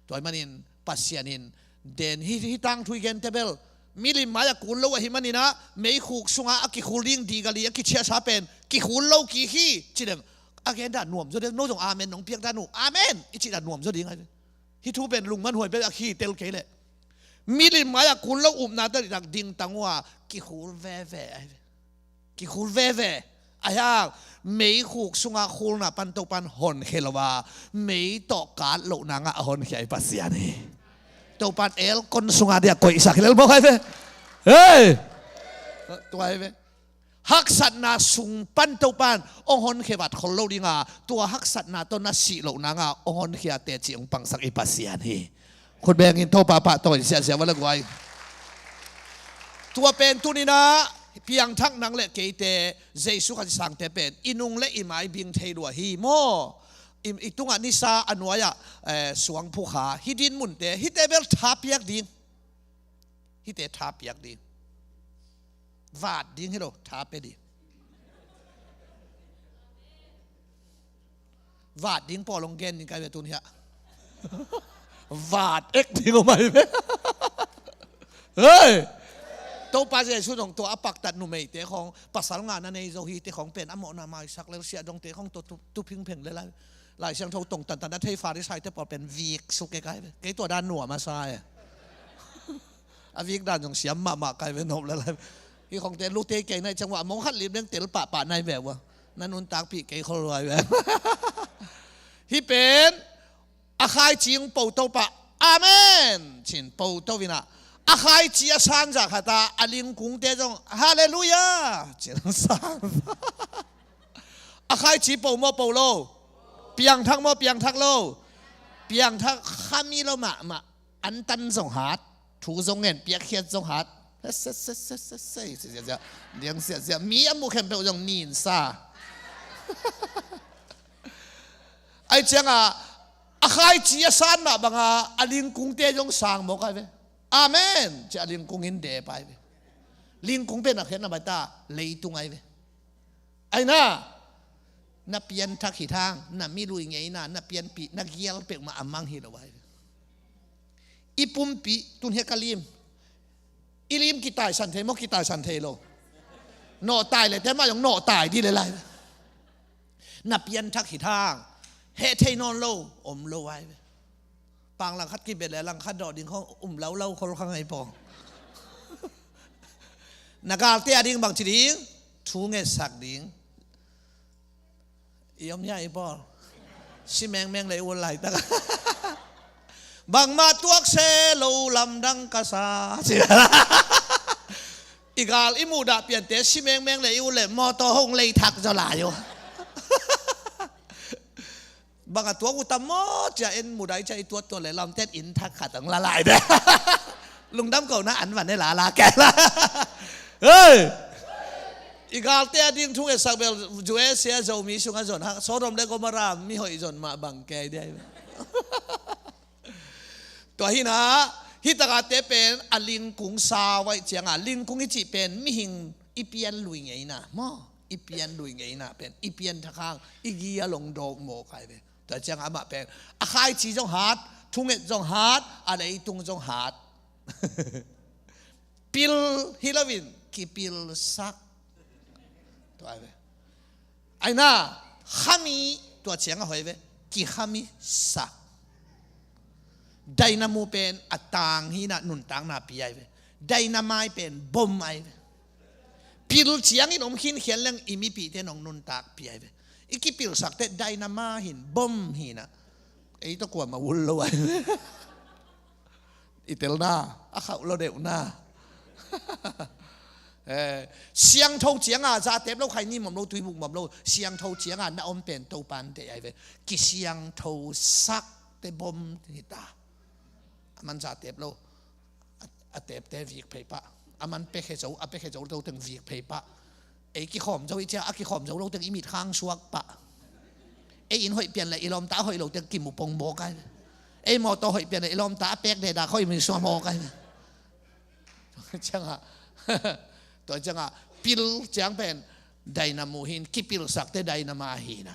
Tua ahih manin Pasian in den hi, hi tangthu i gente bel milim mai-ah kun lo ahih maninah meikhuk sungah a kikhul ding digali a kichiahsa pen kikhul lo kik hi. Ci deng a gen dah nuam zaw ding, no zong amen nong piak dah nu amen i cih dah nuam zaw ding ai ve. Hih thu pen lungman huai bel a khi tel kei leh milim mai-ah kun lo upna tel i dak dingtang uh a kikhul veve ai ve. Kikhul veve. A hiang meikhuk sungah khulna pan Topan honkhia lo a, mei tawh kat lohna ngah a honkhia i Pasian hi. Topan elkon sungah dia koihsak hi lel mawk ai ve. Hei! Tua ai ve. Haksatna sung pan Topan hong honkhia vat khol lo dinga, tua haksatna tawh na sih lohna ngah hong honkhia teci hong pangsak i Pasian hi. Khut bengin Topa pahtawi siahsiah va le guai. Tua pen tuninah piangthak nang le keite Jesu Khazih sangte pen i nung le i mai bing thei lua hi maw? I, i tungah nisa a nuai-ah, eh, suang phukha hi din munte hihte bel tha piak ding. Hihte tha piak ding. Vat ding hi lo, tha pia ding. Vat ding pawl hong gen ding kai ve tun hiah. Vat ek ding om ai ve. Hei! Topa Jesu zong tua a paktat numeite khong pasal ngah na nei zo hi te khong pen a mawhna maisak lel siah dongte khong tua tu, tu phingpheng lel ai. Lai Siangtho tong tantan a thei Farisaite pawl pen vik suk e kai ve. Kei tua dan nuam a sa e. A vik dan zong siam mahmah kai ve nop lel ai. Hi khongte lute kei nai ciang ua mong khat lim leng tel pahpah nai ve ua. Na nuntakpih kei khol luai ve. Hih pen a khaici hong poto pah, amen ci-in poto in ah, a khaici a sanzah khat ah a lingkungte zong halleluiah ci-in hong san. A khaici po maw po lo? Piangthak maw piangthak lo? Piangthak. Khami lo mahmah. Antan zong hat, thu zong ngen, piakkhiat zong hat. Liang siatsiah, mi a muh khempeuh zong ninsa. Ahih ciangah a khaici a san mah bangah a lingkungte zong sang mawk ai ve. Amen ci-a a lingkung in dep ai ve. Lingkung pen a khiatna bang ta leitung ai ve. Aina, na pianthak hithang, na mi lui ngeina, na pianpih, na gial peuhmah a mang hi lo ai. I pumpi tun hiah ka lim, i lim kitaisan thei maw, kitaisan thei lo? Nawhtai le te mah zong nawhtai dih le lai. Na pianthak hithang, heh thei nawn lo om lo ai ve. Pang langkhat kibet le langkhat dawh ding khong um laulau khol kha ngai paw. Na galte a ding bangci ding? Thu ngetsak ding. I om hia i pawl? Si mengmeng le i ul laitak. Bangmah tuak se lo lamdang ka sa. I gal i muhdah piante si mengmeng le i ul le mawtaw hong lei thak zaw lai uh. Bang a tuak uh tam maw cia en mudai cia i tuat tuat le lamtet inn thak khat ang la lai de. Lungdam ko na an van e la la ke la. Hei. I galte a ding thung e sak bel U S A Zomi sung a zon ha Sodom le Gomorrah mi hoih zon mah bang ke dia. Tua hi na, hi takate pen a lingkung sa vai cianga lingkung i cih pen mihing i pian lui ngeina maw? I pian lui ngeina pen i pian thakhang i gia long dawk maw kai ve. Tua cianga amah pen a khaici zong hat, thunget zong hat, a leitung zong hat. Pil hi loin kipilsak. Tua ai ve. Aina, khami tua cianga hoi ve. Kikhamisak. Dynamo pen a tang hina nuntakna pi ai ve. Dynamite pen bom ai ve. Pil ciangin om khinkhian leng i mipihte nong nuntak pi ai ve. I kipilsakte dynamite hin bom hina. Ei tawh kuamah ul lo ai ve. I telna a khauh lo deuhna. Eh, siangtho cianga zatep lo khaini mom lo tuibuk mom lo siangtho cianga na om pen Topan te ai ve. Kisiangtho sakte bom hita. Aman zatep lo a, a tepte vik phei pah. Aman pekhe zo, a pekhe zo lo teng vik phei pah. Ei kikhawm zo i cia a kikhawm zo lo teng i mit khang suak pah. Ei inn hoih pian le i lawmta a hoih lo teng kimu pong mawk ai. Ei mawtaw hoih pian le i lawmta a pek dehdak hoih mi suak mawk ai. Cianga tua cianga pil ciang pen dynamo hin kipilsakte dynamite hina.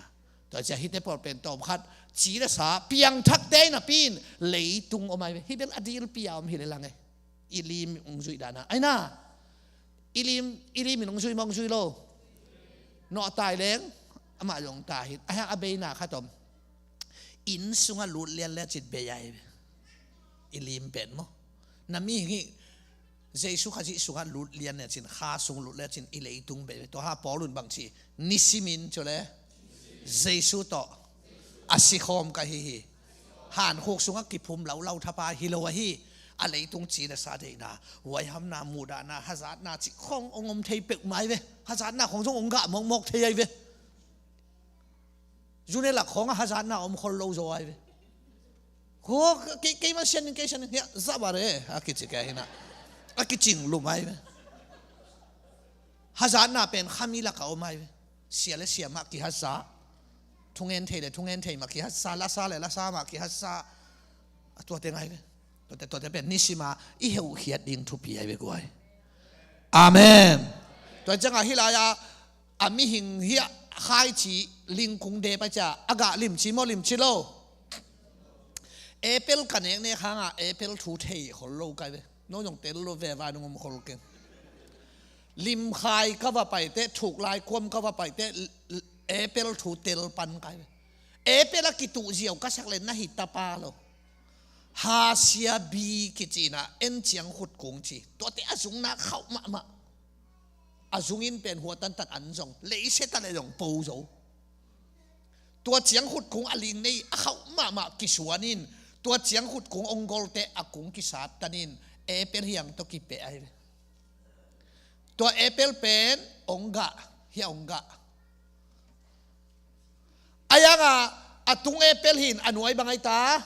Tua cia hite pawl pen tawm khat ci le sa piangthakte napi in leitung om ai ve. Hi bel a dilpi a om hi le lang e. I lim ung zuih dana aina. I lim, i lim in ung zui ma ung zui lo? Nawhtai leng amah zong ta hi. A hang a beina khat om. Inn sungah lut lian le cit bei ai ve. I lim pen maw? Na mi hi. Jesu Khazih sungah lut lian le cin kha sung lut le cin i leitung bei ve. Tua ha Paul un bang ci? Nisimin cu le Jesu tawh a sikhawm ka hi hi. Hankhuk sungah kiphum laulau thapa hi lo ahi. A leitung ci na sa deihna, huaihamna, muhdahna, hazatna cih khong ong om thei peuhmah ai ve. Hazatna khong zong ong gah mawkmawk thei ai ve. Zune lak khong a hazatna om khol lo zaw ai ve. Ko kei, kei man sian in kei sian in hiah zah bare a kici kei hina. A kicing lum ai ve. Hazatna pen khami laka om ai ve. Sia le sia mah kihasa. Thungen thei le thungen thei mah kihasa. Lasa le lasa mah kihasa. A tuate ngai ve. Tuate, tuate pen nisima i heuh khiat ding thupi ai ve guai. Amen. Tua cianga hi lai-a a mihing hiah khaici lingkung de pai cia a gah limci maw limci lo? Apple ka neknek hanga apple thu thei khol lo kai ve. No zong tel lo ve vai nung om khol keng. Limkhai ka va paite, thuklai kuam ka va paite, apple thu tel pan kai ve. Apple a kituh ziau ka sak le na hi tapa lo. Hasia bi kicina en ciang khut kung ci. Tuate a zungna khauh mahmah. A zungin pen hua tantan an zong, leiset ah le zong po zo. Tua ciangkhut kung a ling nei a khauh mahmah kisuan in, tua ciangkhut kung ong golte a kung kisat tan in, apple hiang tawh kipeh ahi ve. Tua apple pen ong gah, hia ong gah. A yang a, a tung apple hi in a nuai bang ai ta,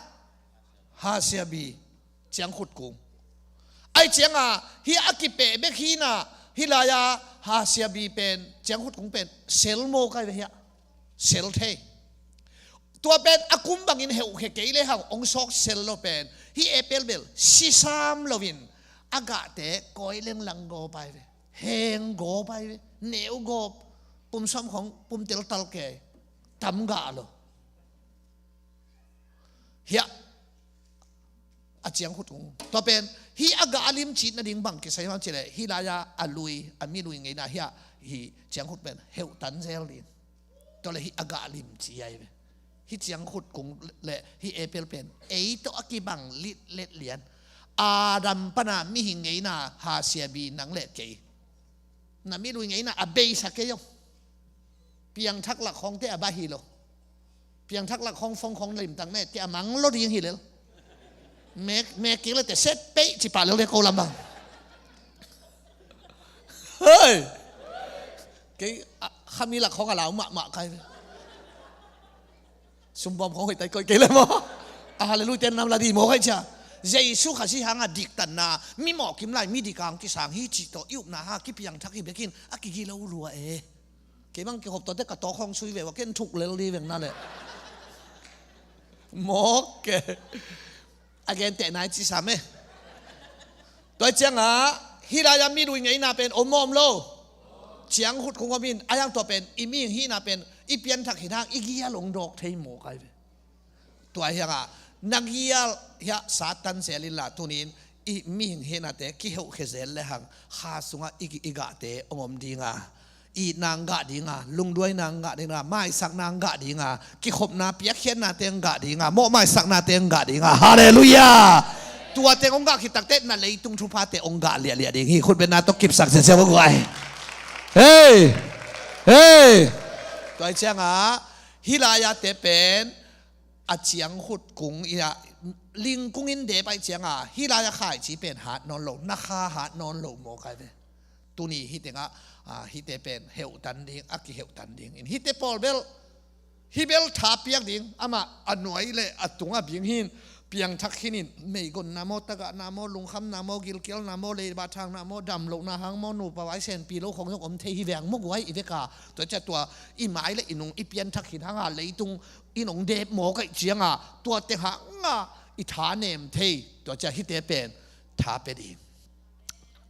hasiabi, ciangkhut kung. Ai ciang a, hia a kipeh bek hi na, hih lai a, hasiabi pen, ciangkhut kung pen, sel maw kai ve hia. Sel thei. Tua pen a kum bangin heuh khe kei le hang ong sawk sel lo pen. Hih apple bel sisam loin a gahte kawi lenglang gawp ai ve. Heng gawp ai ve. Neu gawp. Pum sawm khong pum teltal kei. Tam gah lo. Hiah a ciangkhut kung. Tua pen hih a gah a limci nading bang kisai hiam cih leh hih lai a a lui, a mi lui ngeina hiah hih ciangkhut pen heuh tan zel ding. Tua le hih a gah limci ai ve. Hih ciangkhut kung le hih apple pen ei tawh a kibang litlet lian. Adam pana mihing ngeina hasiabi nang le kei. Na mi lui ngeina a beisa kei zong. Piangthak lak khongte a bah hi lo. Piangthak lak khong fong khong limtak ne te a mang lo ding hi lel. Mek, mek kik le te set peih ci pah lel le ko lam bang. Hei! Kei a, khami lak khong a lau mahmah kai ve. Sumbawm khong hoih tai koih kei le maw? A hallelujah ten nam la di maw kai cia. Jesu Khazih hanga diktanna, mi mawh kim lai, mi dik ang kisang hi cih tawh i upna ha kipiangthak hi bekin a kigilo lua e. Kei bang kihop tawte ka tawk hong sui ve ua ken thuk lel di veng na le. Mawk ke. A gen teh nai ci sam e. Tua ciangah hih lai a mi lui ngeina pen om mawm lo. Ciangkhut kung om in a yang tua pen i mihing hihna pen i pianthak hi hang i gial ong dawk thei maw kai ve. Tua hiangah na gial hiah Satan zel in la tunin i mihing hihnate kiheuh khe zel le hang kha sungah i, i gahte ong om dinga, itna ong gah dinga, lungduaina ong gah dinga, maisakna ong gah dinga, kikhopna piakkhiatnate ong gah dinga, mawh maisaknate ong gah dinga. Halleluiah. Tua teng ong gah khit takteh na leitung thuphate ong gah liahliah ding hi. Khutbetna tawh kipsak siasia ua guai. Hei. Hei. Tua hi ciangah hih lai-a te pen a ciangkhut kung in a, lingkung in dep ahih ciangah hih lai-a khaici pen hat nawn lo, na kha hat nawn lo maw kai ve. Tuni hih tengah, a, hihte pen heuhtan ding, a kiheuhtan ding in hihte pawl bel, hih bel thapiak ding, amah a nuai le a tungah bing hin, piangthak khin in, meigonna maw, tagahna maw, lungkhamna maw, gilkialna maw, leiba thangna maw, damlohna hang maw, nupa vai senpi lo khong zong om thei hi veng maw guai i veka. Tua ciah tua i mai le i nung i pianthak khin hanga leitung in ong dep mawk ahih cianga tua teng hanga i tha nem thei. Tua ciah hihte pen tha pia ding.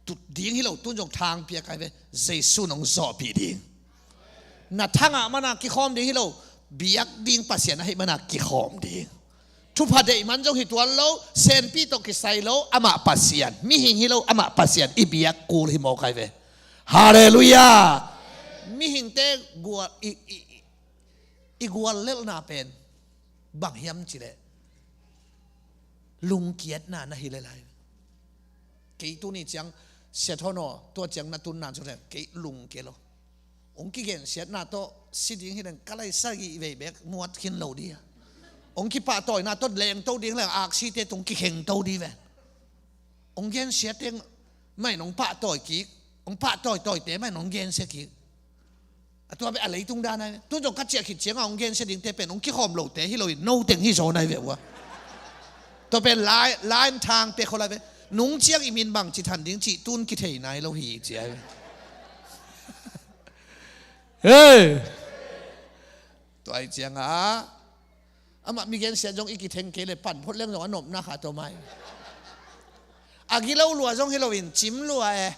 Tut ding hi lo, tun zong thang pia kai ve. Jesu nong zawhpih ding. Na thangah mana kikhawm ding hi lo, biak ding Pasian ahih mana kikhawm ding. Thupha deih man zong hi tuan lo, senpi tawh kisai lo, amah Pasian. Mihing hi lo, amah Pasian. I biak kul hi maw kai ve. Halleluiah. Mihingte gual i, i, i, i gual lelhna pen bang hiam cileh lungkiatna na hi lelai. Kei tuni ciang siat hon aw, tua ciang na tunna cu leng kei lungkia lo. Ong kigensiatna tawh si ding hi leng ka lai sagih vei bek muat khin lo dih a. Ong kipahtawina tawh lengto ding leng aksite tung kikhengto dih ven. Ong gensiat teng mai nong pahtawi kik, ong pahtawi tawite mai nong gensia kik. A tua pen a leitung dan ai ve. Tu zong ka ciah khit cianga ong gensia dingte pen ong kikhawm lote hi loin no teng hi zaw nai ve ua. Tua pen lai, lai thang pek kholai ve. Nung ciang i min bang ci than ding cih tun kithei nai lo hi ci ai ve. Hei. Tua ai cianga amah mi gensiat zong i kitheng kei le pan phot leng zong a nopna kha tawh mai. A gilo lua zong hi loin cim lua e.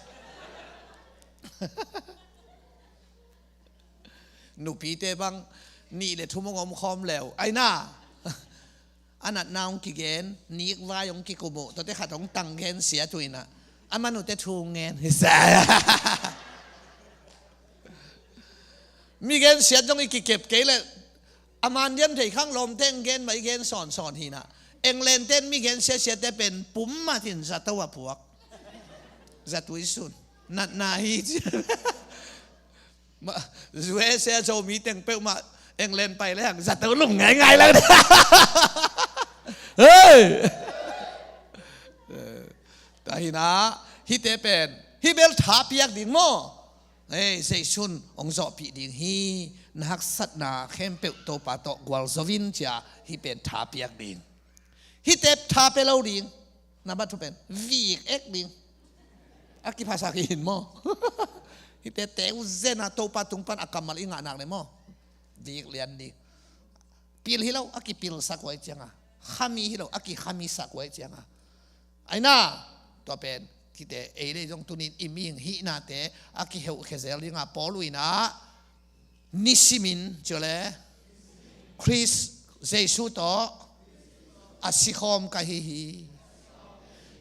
Nupite bang nih le thum ong om khawm leu ai na. A natna ong kigen, nik vai ong kikum uh, tuate khat ong tang gensiat uh inah a manute thu ngen hi sa. Mi gensiat zong i kikep kei le a man diam thei khang lawmte ong gen mah i gen sawnsawn hinah. England ten mi gensiat siate pen pum matin zato a puak. Zatui sun. Natna hi ci. U S A Zomi teng peuhmah England pai le hang zato lum ngaingai lo. Hei! Tahinah hihte pen hih bel tha piak ding maw? Ei, Jesu'n hong zawhpih ding hi. Na haksatna khempeuh Topa tawh gualzo in ci-a hih pen tha piak ding. Hihte tha pia lo ding. Nambat thum pen vik ek ding. A kiphasak hi in maw? Hihte teu zen a Topa tung pan a kammal i ngah nak le maw? Vik lian ding. Pil hi lo a kipilsak uh ahih cianga, khami hi lo a kikhamisak uh ahih cianga. Aina, tua pen kite ei le zong tunin i mihing hihnate a kiheuhkhia zel dinga Paul uh inah nisimin, ciule Khrist Jesu tawh a sikhawm ka hi hi.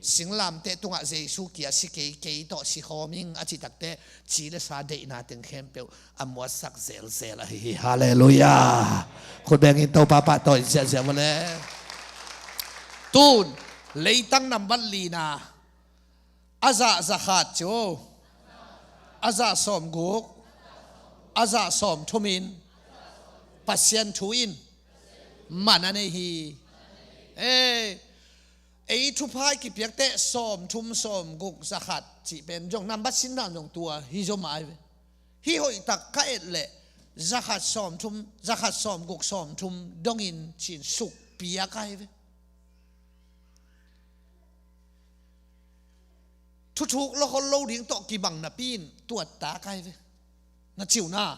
Singlamteh tungah Jesu kia si kei, kei tawh sikhawm ing a cih takteh ci le sa deihna teng khempeuh a muatsak zelzel ahi hi. Halleluiah. Khut bengin Topa pahtawi ziahziah vua le. Tun leitang nambat lina a zah zakhat ci uh, a zah sawmguk, a zah sawmthumin Pasian thu in man a nei hi. Ei, ei thupha i kipiakteh sawmthum sawmguk zakhat cih pen zong nambat sindan zong tua hi zaw mah ai ve. Hih hoihtak ka et leh zakhat sawmthum, zakhat sawmguk sawmthum dongin cin sukpiak ai ve. Thuthuk lawkhol lo ding tawh kibang napi in tuatta kai ve. Na ciuna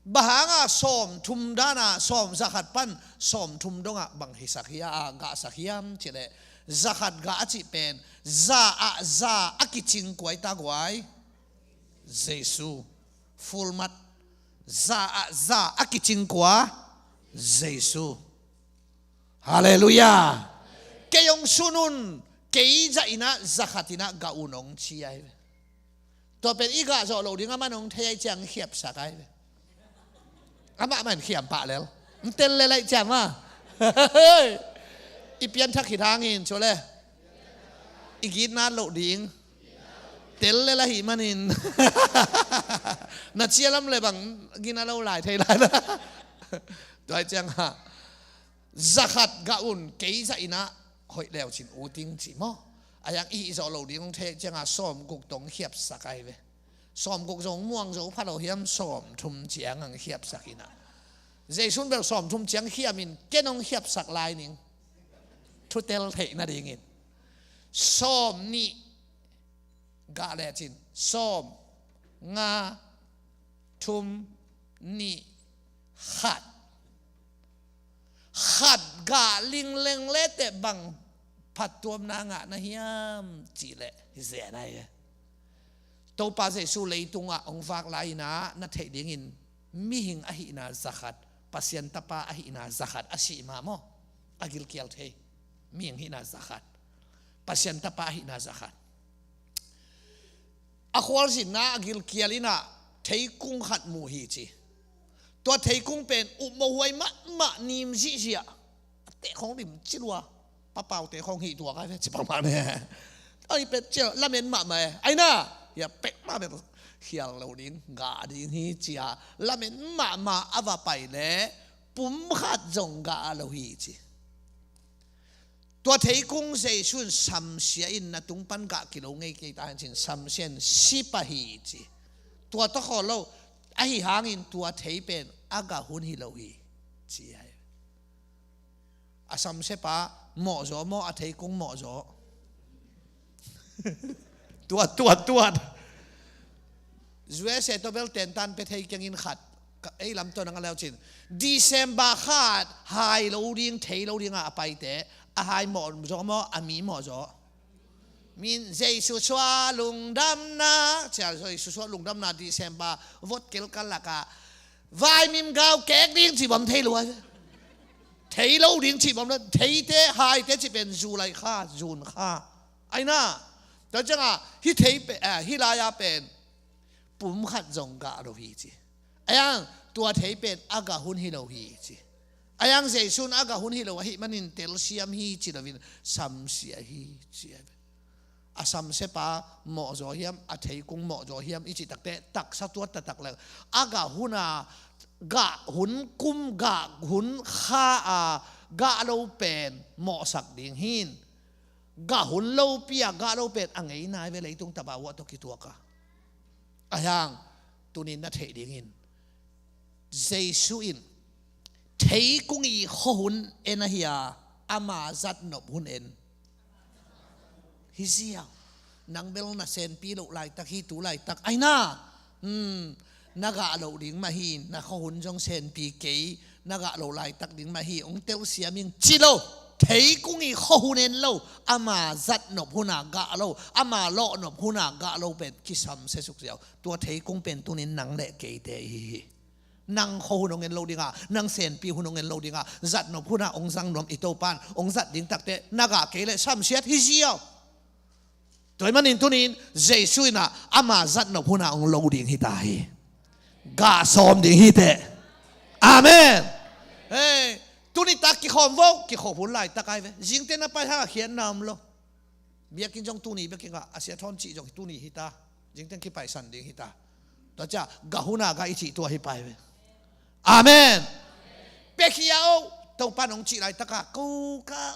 bang hanga sawmthum dana sawm zakhat pan sawmthum dongah bang hisak hiam, gahsak hiam cileh zakhat gah a cih pen za ah za a kicing kuai ta guai. Jesu. Full mat. Za ah za a kicing kua? Jesu. Halleluiah. Kei hong sun un, kei zah inah zakhat inah gah un hong ci ai ve. Tua pen i gah zawh loh ding amah in hong thei ai ciang khiapsak ai ve. Amah mah in khiam pah lel. Hong tel lel ai ciang mah. I pianthak khit hangin cu le i gitna loh ding tel lel ahih manin na cialam le bang gina lo lai thei lai na. Tua ai ciang ha. Zakhat gah un kei zah inah hoih leu cin uting ci maw? A yang i hih zawh loh ding hong thei cianga sawmguk tong khiapsak ai ve. Sawmguk zong muang zo pha lo hiam, sawmthum ciang ang khiapsak inah. Jesu'n bel sawmthum ciang khiamin ken hong khiapsak lai ning. Thutel theih nadingin. Sawm nih gah lecin sawm nga thum nih khat. Khat gah lingleng leteh bang phattuamna ngah na hiam cihleh hi zen ai. Topa Jesu leitungah hong vak lai-inah na theih dingin mihing ahihna zakhat, Pasian tapa ahihna zakhat a sih mah maw? A gilkial thei. Mihing hihna zakhat, Pasian tapa ahihna zakhat. A khualzinna a gilkial inah theikung khat mu hi ci. Tua theikung pen upmohuai mahmah nim zihziah. A tehkhong lim cilua. Papaute khong hih tuak ai ve ci pangmah ne. Ai pet cia lamen mahmah e. Aina hia pek mah bek khial lo ding gah ding hi cia lamen mahmah a va pai le pum khat zong gah lo hi ci. Tua theikung Jesu in samsia in na tung pan gah kilo ngei kei ta hen cin samsia in si pah hi ci. Tua tawh khawl lo ahi hangin tua thei pen a gah hun hi lo hi ci ai. A samsia pa mawhzaw maw, a theikung mawhzaw? Tuat, tuat, tuat. U S A tawh bel tentan pia thei kengin khat ei lamtuan a nga leucin December khat hai lo ding, thei lo dingah a paite a hai mawhzaw maw, a mi mawhzaw? Min Jesu sua lungdamna cia, Jesu sua lungdamna December vot kelkal lakah vaimim gau kek ding cih bam thei lo ai. Thei lo ding cih bam lo, theite haite cih pen July kha, June kha. Aina tua cianga hih thei pen, eh, hih lai-a pen pum khat zong gah lo hi ci. Ayang tua thei pen a gah hun hi lo hi ci. Ayang Jesu'n a gah hun hi lo ahih manin telsiam hi ci loin samsia hi ci. a samsia pa mawhzaw hiam, a theikung mawhzaw hiam i cih takteh taksa tua taktak leng a gah huna, gah hun kum, gah hun kha a gah lo pen mawhsak ding hi. Gah hun lopi a gah lo pen a ngeina hi ve, leitung tapa uah tawh kituak a. Ahi hang tunin na theih dingin Jesu in theikung i khuahun en ahi a, ama zatnop hun en hi ziau. Nang bel na senpi loh laitak hi, tu laitak ahi na. Hmm, na gah loh ding mah hi, na khuahun zong senpi kei, na gah loh laitak ding mah hi, hong telsiam ing ci lo. Theikung i khuahun en lo, ama zatnop huna gah lo, ama lawhnop huna gah lo pen kisamsia suk ziau. Tua theikung pen tunin nang le keite ihi hi. Nang khuahun hong en lo dinga, nang senpi hun hong en lo dinga, zatnop huna hong zang nuam i Topan hong zat ding takteh na gah kei leh samsiat hi ziau. Tua ahih manin tunin Jesu in ah ama zatnop huna hong lo ding hi ta hi. Gah sawm ding hi teh. Amen. Hei, tuni tak kikhawm vo, kikhop hun laitak ahi ve. Zingte na pai hang a khiatna om lo. Biakinn zong tuni bek hi ngah, a sia thawn cih zong tuni hi ta. Zingteng kipaisan ding hi ta. Tua ciah gah huna gah i cih tua hi pai ve. Amen. Pekhia o, Topan hong cih laitaka ko ka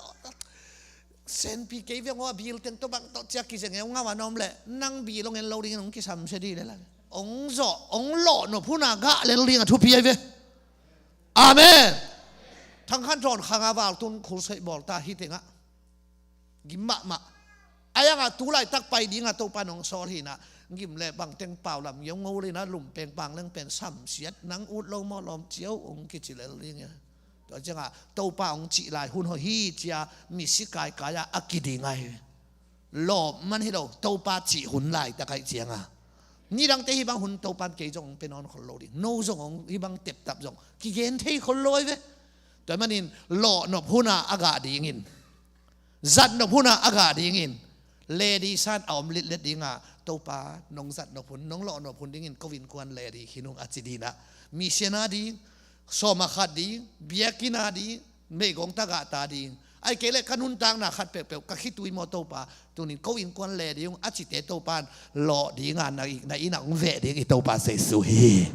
senpi kei ve, ngo a bil teng tawh bang tawh ciah kizeng e, hong ngau a na om leh nang bil hong en lo dingin hong kisamsia dih lel a. Hong zawh hong lawhnop huna gah lel ding a thupi ahi ve. Amen. Thangkhan thawn khanga valtun khulseih bawl ta hi tengah. Gim mahmah. A yangah tu laitak pai dingah Topa nong sawl hinah, gim le bangteng pau lam ngiaungo le na lum pengpang leng pen samsiat nang ut lo maw lawm ciau ong kici lel ding ia. Tua ciangah Topa ong cih lai hun hawh hi cia misi kaikai ah a kiding ai. Lawm man hi lo, Topa cih hun laitak aih cianga nidangte hibang hun Topan kei zong ong pe nawn khol lo ding, no zong ong hibang teptap zong kigen thei khol lo ai ve. Tua manin lawhnop huna a gah dingin, zatnop huna a gah dingin ledi san a om litlet dinga, Topa nong zatnop hun nong lawhnop hun dingin ko innkuan ledi khinung a ci dinah, misiana ding, sawma khat ding, biakina ding, meigong tagahta ding, ai kei le ka nuntakna khat peuhpeuh ka khitui maw Topa, tunin ko innkuan ledi ung a cite Topan lawh dinga na, na innah ung veh ding i Topa Jesu hi.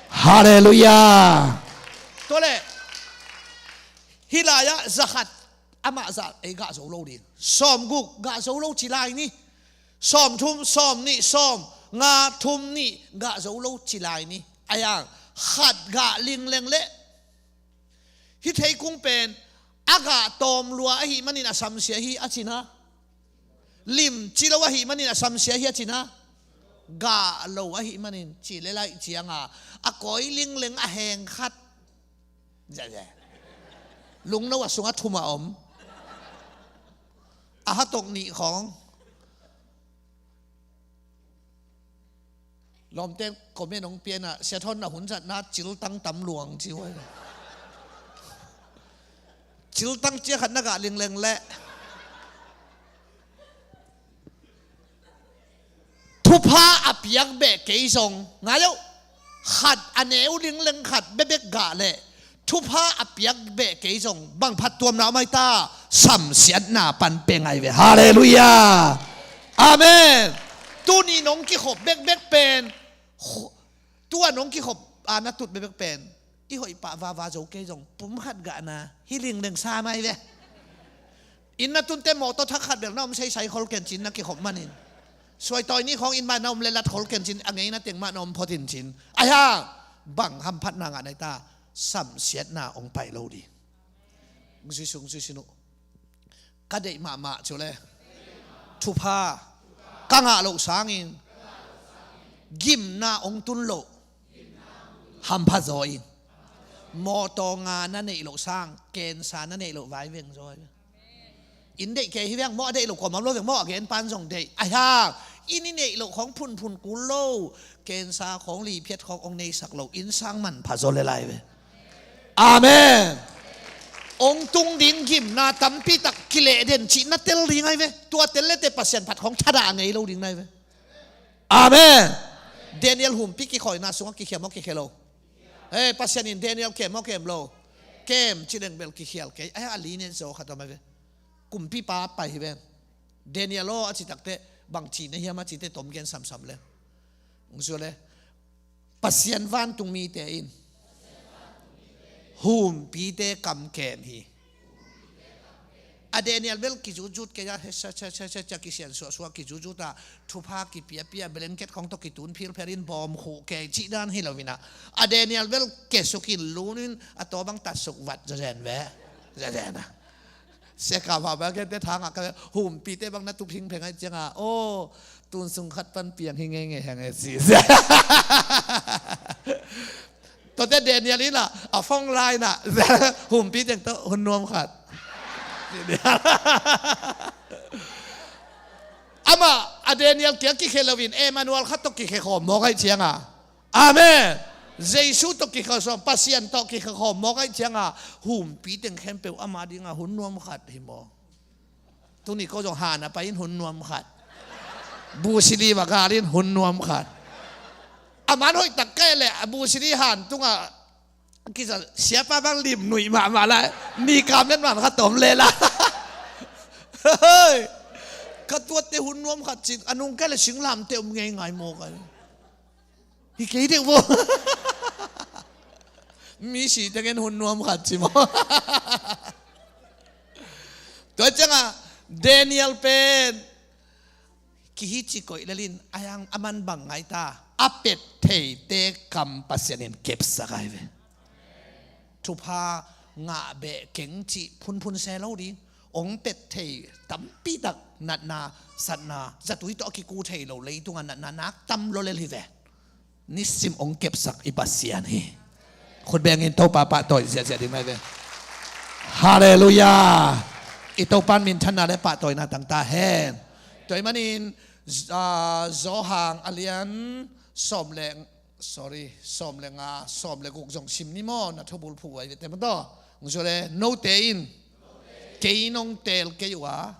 Halleluiah. Tua le hih lai-ah zakhat amah zah ei gah zo lo ding. Sawmguk gah zo lo ci lai ni. Sawmthum, sawmnih, sawmnga, thum nih gah zo lo ci lai ni. Aiang khat gah lingleng leh hih theikung pen a gah tawm lua ahih manin a samsia hi a cina. Lim ci lo ahih manin a samsia hi a cina. Gah lo ahih manin ci le laih cianga a kawi lingleng a heng khat. Lungno a sungah thum a om. A hatok nih khawng. Lawmte comment hong pianah sia thawn na hun zatna ciltang tam luang ci huai. Ciltang cia khat na gah lingleng leh thupha a piak beh kei zong ngai lo. Khat a neu lingleng khat bebek gah leh thupha a piak beh kei zong bang phattuamna om ai ta, samsiatna pan pe ngai ve. Halleluiah. Amen. Tuni nong kikhop bekbek pen, tua nong kikhop a na tut bekbek pen i hoih pah vava zo kei zong pum khat gahna hi lingleng sa mai ve. Inn na tunte mawtaw thak khat bel na om seisai khol kencin na kikhop manin, suaitawi ni khawng inn mah na om le lat khol kencin a ngeina teng mah na om photin cin. Aihang bang hamphatna ngah nai ta, samsiatna ong paih lo ding. Zui sung zui sin uh. Ka deih mahmah cu le thupha ka ngah loh sangin gimna ong tun loh hamphat zaw in. Mawtaw nga na neih loh sang kensa na neih loh vai veng zaw. Inn deih kei hi veng maw, a deih lo kuamam lo veng maw, a gen pan zong deih. Aihang inn i neih loh khawng phunphun kul lo, kensa khawng liphiat khawng ong neisak lo inn sang manpha zaw le lai ve. Amen. Ong tung ding gimna tampi tak kileh den cih na tel ding ai ve. Tua tel lete Pasian phat khawng thadah a ngei lo ding nai ve. Amen. Daniel humpi kikhawina sungah kikhiam aw kikhe lo? Hei, Pasian in Daniel kem aw kem lo? Kem ci leng bel kikhial kei. Ai a linet zaw khat om ai ve. Kumpipa pai hi ven. Daniel aw a ci takteh bang ci na hiam a cite tom gen samsam le. Ung sua le. Pasian vantung mite in humpite kam kem hi. A Daniel bel kizuzut kei a, cia kisian suahsuah kizuzut a, thupha kipiapia, blanket khong tawh kitun philphel in bawm khuh kei cih dan hi lo in a. A Daniel bel kesuk in lun in a taw bang tatsuk vat zazen ve. Zazen a. Seka va ba kente thangah ka humpite bang na tup hingpheng aih cianga, aw, tun sung khat pan piang hi ngeingei hang e ci. Tuate Daniel in ah a phone line ah humpite tawh hun nuam khat. Amah a Daniel kiang kikhe loin Emmanuel khat tawh kikhe khawm mawk aih cianga. Amen. Jesu tawh kikhe khawm, Pasian tawh kikhe khawm mawk aih cianga humpite khempeuh ama dinga hun nuam khat hi maw. Tuni ko zong han a pai in hun nuam khat. Busili va gal in hun nuam khat. A man hoih tak kei le a busili han tunga kisa siapa bang lim nuih mahmah lai. Ni kam let man khat om le la. Hei. Ka tuatte hun nuam khat cin a nung kei le singlamte om ngei ngai maw kai. Hi kei deuh bo. Mi si tengen hun nuam khat ci maw. Tua cianga Daniel pen kihi ci koih lelin a yang a man bang ngai ta, a pet theite kam Pasian in kepsak ai ve. Thupha ngah beh keng cih phunphun se lo ding. Ong pet thei tampi tak natna satna zatui tawh a kiku thei lo leitunga natna nak tam lo lel hi ve. Nisim ong kepsak i Pasian hi. Khut bengin Topa pahtawi ziahziah ding mai ve. Halleluiah. I Topan minthanna le pahtawina tangta hen. Tua i manin Johan a lian sawm le, sorry, sawm le nga, sawm le guk zong sim ni maw, na thubul phuh ai ve te maw taw. Ung sua le, note in kei nong teel kei uh a,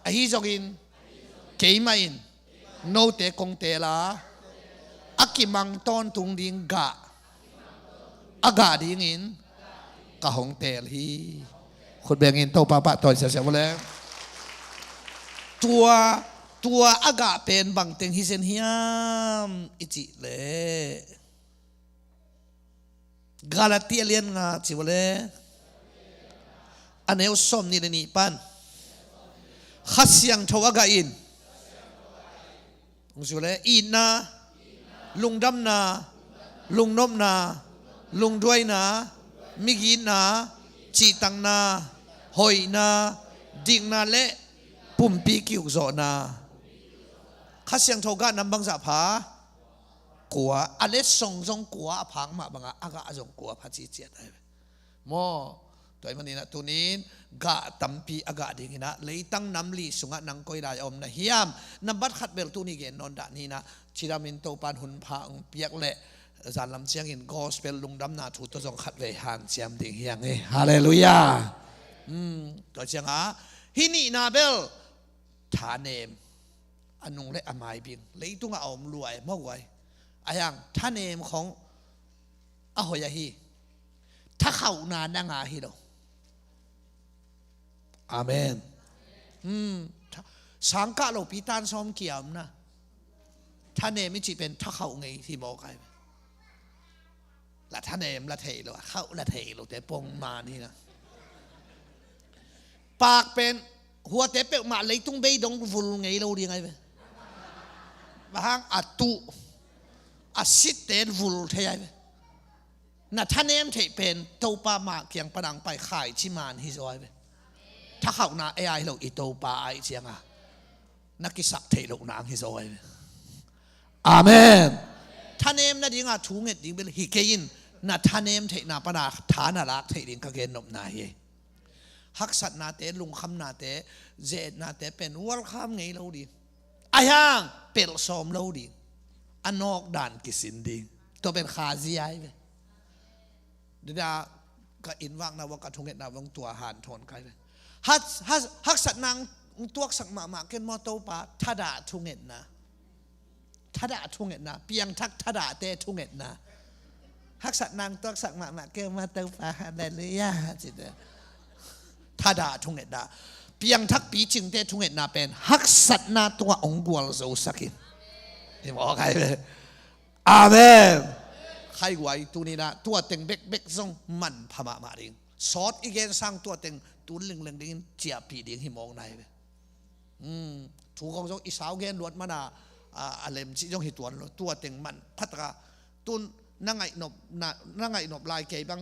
ahi zongin keimah in note kong teel a, a kimang tawntung ding gah a gah dingin ka hong teel hi. Khut bengin Topa pahtawi siasia vawleng. Tua, tua a gah pen bangteng hi zen hiam i cih leh Galati a lian nga ci vawleng. A neu sawm nih le nih pan Kha Siangtho a gah in. Ung sua le, itna, lungdamna, lungnopna, lungduaina, migitna, cihtakna, hoihna, dikna le pumpi kiukzawhna. Kha Siangtho gah nam bangzah pha? Kua. A letsong zong kua a phak mah banga a gah zong kua pha ciciat ai ve. Maw, tua i maninah tunin gah tampi a gah dinginah leitang nam li sungah nang koi lai a om na hiam? Nambat khat bel tuni gen nawn dah ninah cidamin Topan hun pha hong piak leh zanlam ciangin gospel lungdamna thu tawh zong khat vei hanciam ding hi hang hi. Halleluiah. Tua ciangah hih nihna bel thanem a nung le a maibing leitungah a om luai mawk uai. A hiang thanem khong a hoih ahi. Thakhauhna na ngah hi lo. Amen. Sangkah lopi tan sawm kia omna. Thanem i cih pen thakhauh ngei hi mawk ai. La thanem la thei lo, a khauh la thei lo te pongman hi na. Pak pen huate peuhmah leitung bei dong vul ngei lo ding ai ve. Bang hang a tuh a sitte vul thei ai ve. Na thanem theih pen Topa mah kiang pan ang pai khaici man hi zaw ai ve. Thakhauhna ei ai lo i Topa ai cianga na kisak theih loh nang hi zaw ai ve. Amen. Thanem nadinga thu nget ding bel hi kei in, na thanem theihna pana tha na lak theih ding ka gennopna hi. Haksatnate, lungkhamnate, ze-etnate pen welcome ngei lo ding. A hiang pelh sawm lo ding. A nawk dan kisin ding. Tua pen khazia ai ve. Dada ka innvakna vang ka thungetna vang tua hanthawn kai ve. Haksatna tuaksak mahmah ken maw Topa, thadah thungetna. Thadah thungetna, piangthak thadahte thungetna. Haksatna tuaksak mahmah ken maw Topa, halleluiah cite. Thadah thungetna. Piangthak picingte thungetna pen haksatna tungah hong gualzosak in. Hi mawk ai ve. Amen. Khai guai, tuninah tua teng bekbek zong manpha mahmah ding. Sawt i gen sang tua teng tun lingleng dingin ciahpih ding hi mawk nai ve. Thu khong zong i sau gen luat mana a lem cih zong hi tuan lo. Tua teng manpha taka tun na ngaihnop, na ngaihnop lai kei bang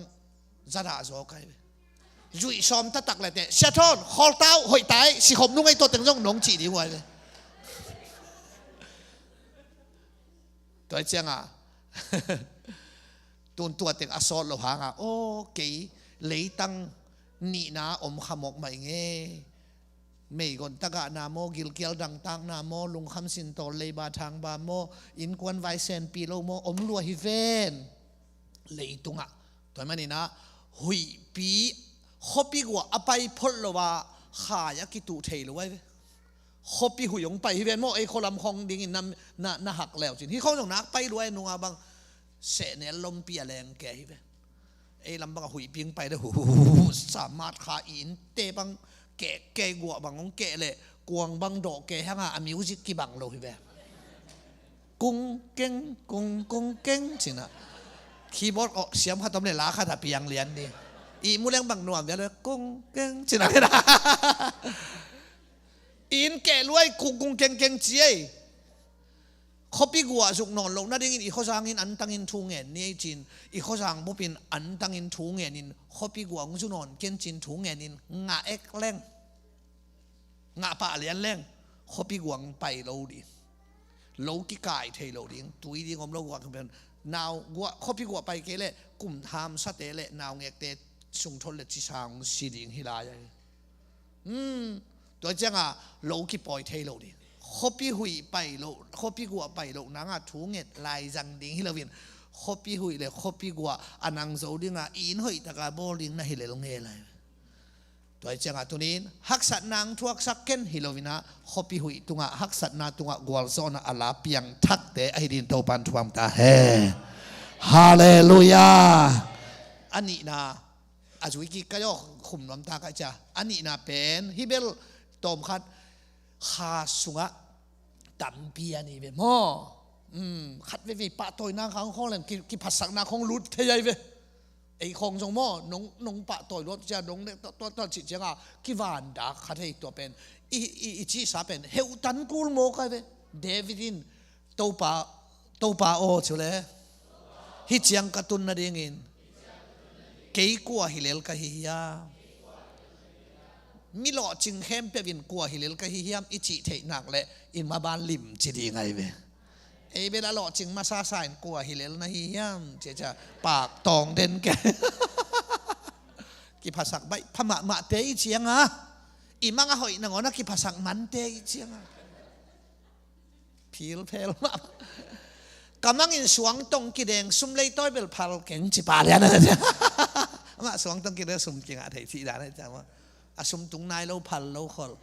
zadah zaw kai ve. Zuih sawm taktak le teh, Sia Thawn, khawltau hoih tai, sikhop nung ei, tua teng zong nong cih ding huai ve. Tua ciangah tun tua teng a sawt lo hangah, aw, kei leitang nihna om kha mawk mai nge. Meigon tagahna maw, gilkial dangtakna maw, lungkham sintawl leiba thangba maw, innkuan vai senpi lo maw, om lua hi ven. Leitungah tua maninah huihpi khuapi guah a pai phot lo a khai a kituh thei lo ai ve. Khuapi huih hong pai hi ven maw, ei khualam khong dingin na, na, na hak leu cin. Hi khong zong nak pai lua e, nunga bang sehnel lompi a leng ke hi ven. Ei lam bang a huihpi hong pai le hu, hu, hu, hu, samat kha, innte bang keh, keh guah bang hong keh le kuang bang dawh keh hanga a music kibang lo hi ven. Kung keng, kung, kung keng cinah keyboard awh siam khat om le la khat a piang lian ding. Ihmu leng bang nuam vial ve, kung keng cinah. Inn keh luai, kung kung keng keng ci ei. Khuapi guah zuk nawn loh nadingin i khuazangin antangin thu ngen ni ei cin, i khuazang bupin antangin thu ngenin khuapi guah hong zu nawn ken cin thu ngenin ngah ek leng, ngah pah lian leng, khuapi guah hong pai lo ding. Lo kikai thei lo ding, tui ding om lo guah pen nau guah, khuapi guah pai kei le kum hamsate le naungekte sungthon le cisa hong si ding hi lai ahi. Tua cianga lo kipawi thei lo ding. Khuapi huih pai lo, khuapi guah pai lo nanga thu nget lai zang ding hi loin, khuapi huih le khuapi guah a nang zo dinga inn hoih taka bawl ding na hi lel ngei lai. Tua cianga tunin haksatna hong thuaksak ken hi loinah khuapi huih tungah haksatna tungah gualzawhna a la piangthakte ahi din Topan thupha ta hen. Halleluiah. A nihna a zui kik kai aw, khum nuam ta kai cia. A nihna pen hi bel tawmkhat kha sungah tampi a ni ve maw? Khat veivei pahtawina khang khawng leng ki, kiphatsakna khawng lut thei ai ve. Ei khawng zong maw, nong, nong pahtawi luat cia, nong ne tuat tuat cih cianga kivandak kha thei tua pen i, i, i cihsa pen heuhtan kul maw kai ve. David in Topa, Topa aw, cu le hih ciang ka tun nadingin kei kua hi lel ka hi hiam? Mi lawhcing khempeuh in kua hi lel ka hi hiam i cih theih nak le in maban lim ci ding ai ve. Ei bel a lawhcing masasa in kua hi lel na hi hiam? Cia cia pak tawng den ke. Kiphasak baih pha mahmahte i cianga i mang a hoih nangawn a kiphasak mante i cianga philphel mah. Ka mangin suangtong kideng sum leitawi bel phal keng ci pah lian a cia. Amah suangtong kideng sum kingah thei cih dan a cia mah. A sum tung nai lo phal lo khol.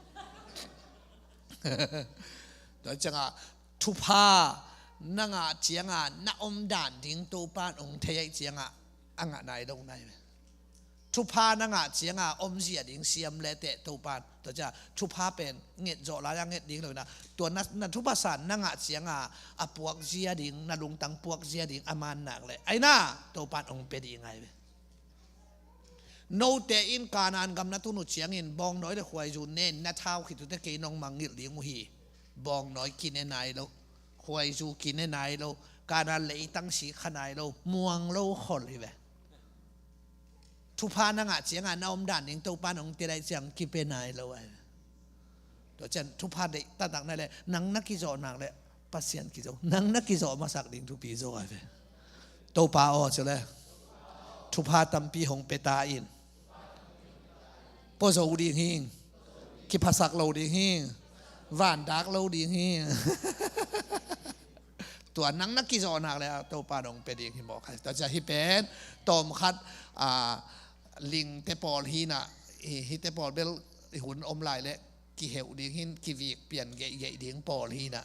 Tua cianga thupha na ngah cianga na omdan ding Topan hong thei aih cianga a ngah nai lo nai ve. Thupha na ngah cianga omzia ding siam le teh Topan. Tua cia thupha pen nget zawh lai-a nget ding lo inah tua na, na thupha san na ngah cianga a puakzia ding, na lungtang puakzia ding a man nak le aina Topan hong pia ding ai ve. Note in Kanaan gam na tun uh ciangin bawngnawi le khuaizu nen na thau khit uh teh kei nong mangngilh ding uh hi. Bawngnawi kine nai lo, khuaizu kine nai lo, Kanaan leitang si kha nai lo, muang lo khol hi ve. Thupha na ngah cianga na omdan ding Topan hong tel aih ciang kipia nai lo ai. Tua cian thupha deih taktak nai le nang na kizawh nak le Pasian kizo, nang na kizawh masak ding thupi zo ai ve. Topa aw cu le thupha tampi hong pia ta in. Pua zo ding hing, kiphasak lo ding hing, vandak lo ding hing. Tua nang na kizawh nak le Topa dong pia ding hi mawk hai. Tua cia hi pen tawmkhat a, lingte pawl hinah, hi, hite pawl bel i hun om lai le kiheuh ding hin kivik pian geihgeih ding pawl hinah.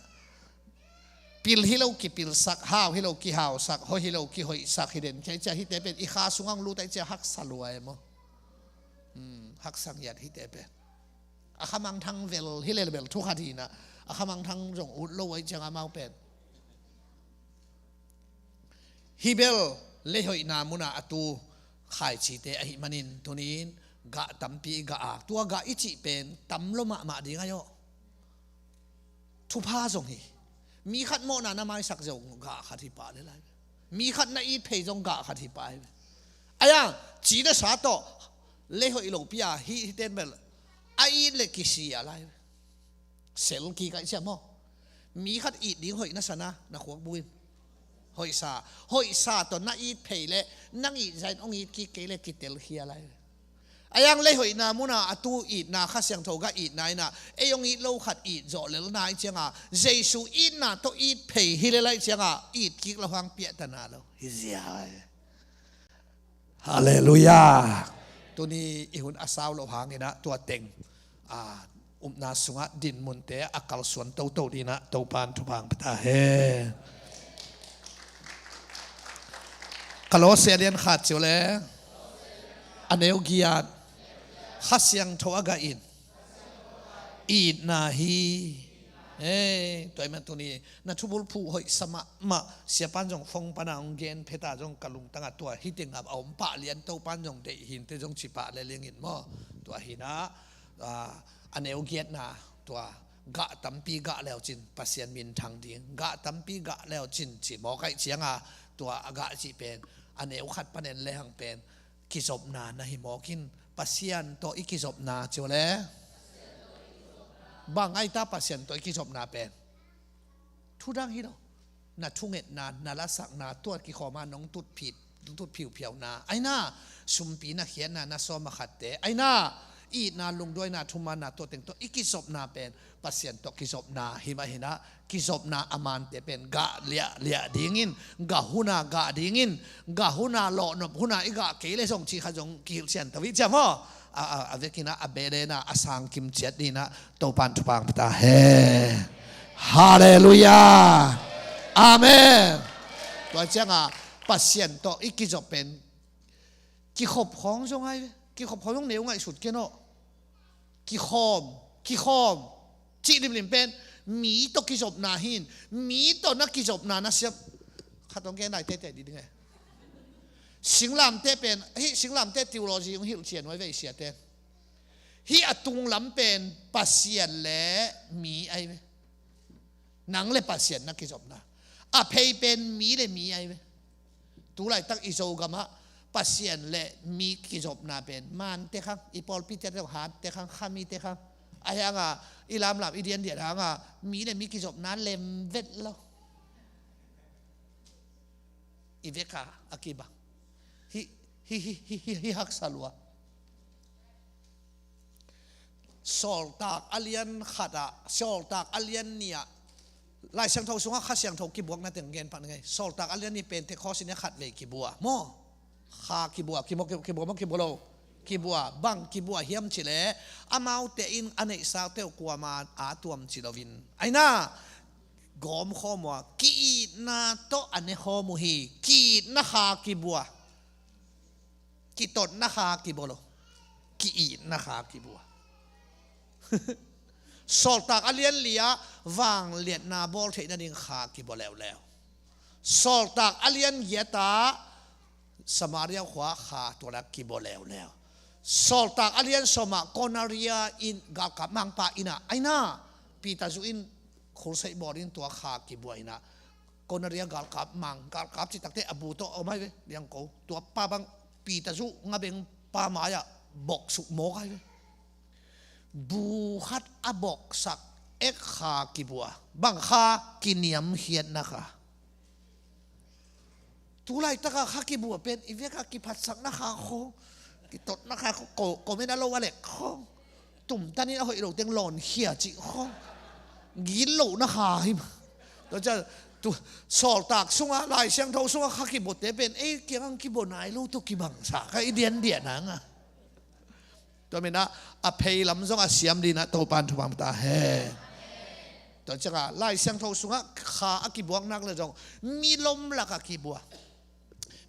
Pil hi lo kipilsak, hau hi lo kihausak, hoih hi lo kihoihsak hi den khia cia hite pen i kha sungah hong lut aih cia haksa lua e maw? Haksa ngiat hite pen. A khamangthang vel hi lelbel thu khat hi inah, a khamangthang zong ut lo ahih ciangah amau pen. Hih bel leihoihna munah a tu khaicite ahih manin tuni-in gah tampi i gah a, tua gah i cih pen tam lo mahmah ding ahi aw. Thupha zong hi. Mi khat mawhna na maisak zong gah khat hi pah le lai. Mi khat na it phei zong gah khat hi pah hi. Ahi a, ci le sa tawh leihoih lopi a hih, hih ten bel a it le kisia lai. Sel kik ahih ciang maw. Mi khat it ding hoih na sa na, na khuak buin. Hoih sa, hoih sa tawh na it phei le nang it zah in hong it kik kei le kitelkhia lai. Ahi hang leihoihna munah a tu itna, Kha Siangtho gah itna inah, ei hong it lo khat it zawh lelna ahih ciangah Jesu itna tawh it phei hi le lai ciangah it kik lo hang piahtana lo hi zia. Halleluiah. Tuni i hun a sau loh hang inah tua teng, a, upna sungah dinmunte a kalsuan toto ding inah Topa'n thupha hong pia ta hen. Kolose a lian khat ci uh le, a neu giat, Kha Siangtho a gah in itna hi. Ei, tua ahih man tuni na thubulphuh hoih sa mahmah, siapa'n zong phone pana hong gen phet a zong ka lungtangah tua hih tengah a om pah lian, Topa'n zong deih hinte zong ci pah le lingin maw. Tua hi inah, a, a neu giatna, tua gah tampi gah leucin Pasian minthang ding, gah tampi gah leucin ci mawk ahih ciangah tua a gah cih pen a neu khat panin lehang pen kizopna na hi mawk in, Pasian tawh i kizopna ci uh le. Bang ahi ta Pasian tawh i kizopna pen? Thu dang hi lo. Na thungetna, na lasakna, tua kikhawm a nong tutphit, nong tutphiuphiauna, ahi na, sumpi na khiatna, na sawm a khatte, ahi na, itna, lungduaina, thumanna, tua teng tawh i kizopna pen Pasian tawh kizopna hi mah hi inah, kizopna a mante pen gah liahliah dingin, gah huna gah dingin, gah huna lawhnop huna i gah kei le zong cih khat zong kihilh sian to hi ciam aw. A, a, a vekin ah a belena a sangkim ciat ding inah Topa'n thupha hong pia ta hen. Halleluiah. Amen. Tua ciangah Pasian tawh i kizop pen kikhop khawng zong ahi ve. Kikhop khawng zong neu ngaihsut ken aw. Kikhawm, kikhawm cih limlim pen mi tawh kizopna hi in, mi tawh na kizopna na siam. Khat hong gen lai teitei ding e. Singlamteh pen, hih singlamteh theology hong hilh cian uh ahi ve, i siate. Hih a tunglam pen Pasian le mi ahi ve. Nang le Pasian na kizopna. A phei pen mi le mi ahi ve. Tu laitak i Zogamah Pasian le mi kizopna pen Mante khang, i pawlpite tawh Hatte khang, Khamite khang. Ahi hangah i lamlam i diandian hangah mi le mi kizopna lem vet lo. I veka a kibang. Hih, hih, hih, hih, hih haksa lua. Sawltak a lian khatah, Sawltak a lian nih ah, Lai Siangtho sungah Kha Siangtho kibuakna teng gen pah ning ei. Sawltak a lian nih Pentecost in a khatvei kibua maw. Kha kibua, kibua, kibua maw, kibua lo. Kibua, bang kibua hiam cih leh, amaute in a neihsate uh kuamah a tuam ci loin, ahi na, gawm khawm uh a, ki-itna tawh a ne khawm uh hi. Ki-itna kha kibua. Kitotna kha kibua lo. Ki-itna kha kibua. Sawltak a lian li ah vangliatna bawl theih nading kha kibua leuleu. Sawltak a lian giat ah Samaria khua kha tua lak kibua leuleu. Sawltak a lian sawm ah Kornelia in, galkap mangpa in ah, ahi na, Peter zu in, khulseih bawl in tua kha kibua in ah, Kornelia galkap mang, galkap cih takteh a bu tawh om ahi ve, liangko. Tua pa bang Peter zu ngabeng pa mai-ah boksuk mawk ahi ve. Bu khat a boksak ek kha kibua. Bang kha? Kiniamkhiatna kha. Tu laitak a kha kibua pen i vek a kiphatsakna kha khawng, kitotna kha khawng, ko, komen a lo a lek khawng, tumtanin a hoih lo teng lawnkhia cih khawng, gitlohna kha hi mah. Tua ciang tu, Sawltak sungah, Lai Siangtho sungah kha kibuate pen ei kiangah kibua nai lo tawh kibangsa kha i diandian hangah. Tua manin ah a phei lam zong a siam ding in ah Topa'n thupha hong pia ta hen. Tua ciangah Lai Siangtho sungah kha a kibuak nak leh zong milom lakah kibua,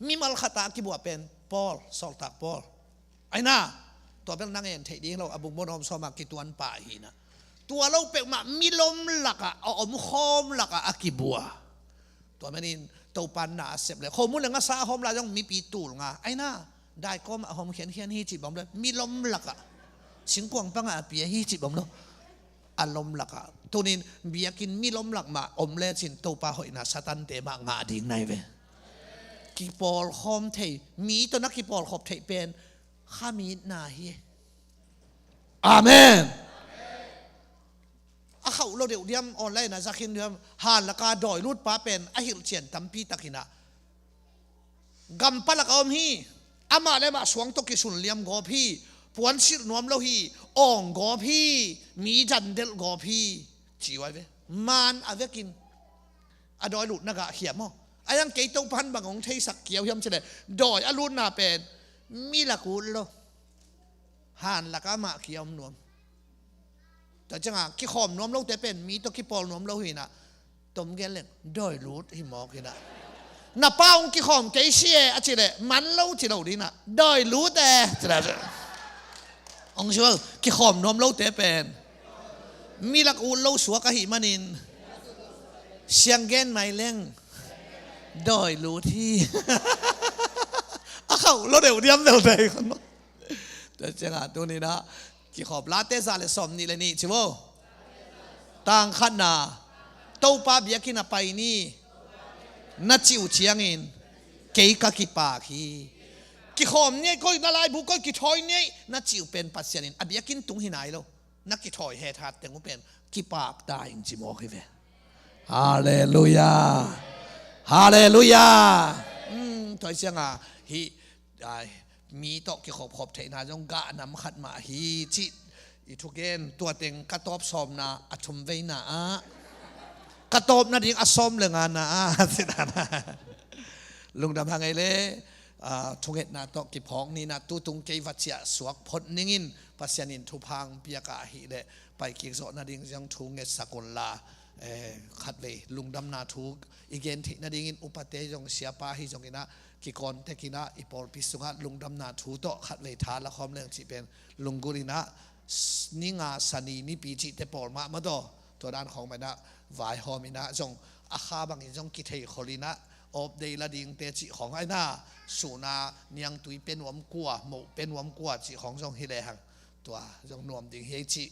mimal khatah a kibua pen Paul, Sawltak Paul, ahi na. Tua bel na ngen theih ding lo, a bung bawm sawm a kituan pa hi na. Tua lo peuhmah milom lakah, a omkhawm lakah a kibua. Tua manin Topa na a sep le, khomun le ngasa a hawm lai zong mipi tul nga. Ai na, daikawm a hawm khiankhian hi cih bawm lo, milom lakah. Singkuang pangah a pia hi cih bawm lo. A lom lakah. Tunin biakinn milom lak mah om lecin Topa hoihna Satan te mah ngah ding nai ve. Kipawlkhawm thei, mi tawh na kipawlkhop theih pen khamitna hi. Amen. A khauh lo deuh diam, online a zakhin diam, han laka dawi lut pa pen a hilhcian tampi takin ah gam palak a om hi. Amah le amah suang tawh kisun liam gawp hi. Puansilh nuam lo hi. Awng gawp hi. Mi dandelh gawp hi. Ci uai ve. Man a vekin a dawi lutna gah hiam aw? A yang kei Topan bang hong theisak kiau hiam cileh, dawi a lutna pen mi lak ut lo, han laka mah kiam nuam. Tua cianga kikhawm nuam lote pen mi tawh kipawl nuam lo hinah, tom gen leng dawi lut hi mawk hinah. Na pa hong kikhawm kei si e a cileh man lo ci lo dinah, dawi lut e cileh. Hong sual kikhawm nuam lote pen mi lak ut lo suak ahi manin siang gen mai leng dawi lut hi. A khauh lo deuh diam deuh dei. Tua ciangah tuninah kikhawp Late za le sawm nih le nih ci vo. Tang khatna, Topa biakinn a pai ni na cih uh ciangin kei ka kipak hi. Kikhawm ni ei, koi na laibu koi kithawi ni ei na cih uh pen Pasian in a biakinn tung hi nai lo. Na kithawi hethat teng uh pen kipak ta ing ci mawk hi ve. Halleluia. Halleluia. Tua ciangah hih mi tawh kikhopkhop theihna zong gah nam khat mah hi cih i thugen. Tua teng ka tawp sawmna a thum veina ah, ka tawp nading a sawm le ngana ah, lungdam hang ei le. Thungetna tawh kiphawk ninah, tutung kei va ciah suak phot ningin Pasian in thupha hong piak ahih leh paikik zawh nading zong thu ngetsak unla, khatvei lungdamna thu i gen theih nadingin upate zong siapa hi zonginah kikawntekinah i pawlpi sungah lungdamna thu tawh khatvei tha lakhawm leng cih pen lunggulhinah, ninga sani nipi cihte pawl mahmah daw. Tua dan khawng mainah vaihawm inah zong a kha bangin zong kithei kholinah, awpdei la dingte cih khawng aina, suna niangtui pe nuam kua, moh pe nuam kua cih khawng zong hi lehang tua zong nuam ding hi ei cih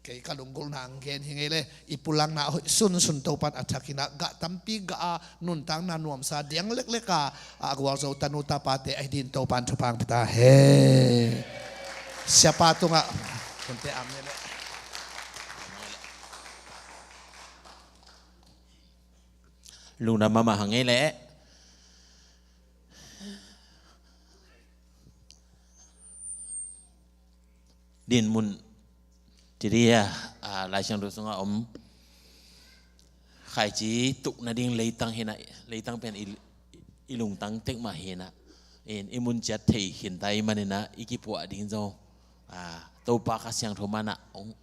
kei ka lunggulhna ang gen hi ngei le. I pulakna hoih sunsun Topan a thakinah gah tampi gah a nuntakna nuamsa diang leklek a, a gualzo tanu tapate ahi din Topan thupha ang pia ta hen. Siapa tungah hunte am ngei le. Lungdam mahmah hang ei le. Dinmun tiri a, Lai Siangtho sungah om khaici tuh nading leitang hinah, leitang pen i, i lungtang tek mah hinah, i mun ciat thei khinta i maninah i kipuah ding zo. Topa Kha Siangtho manah hong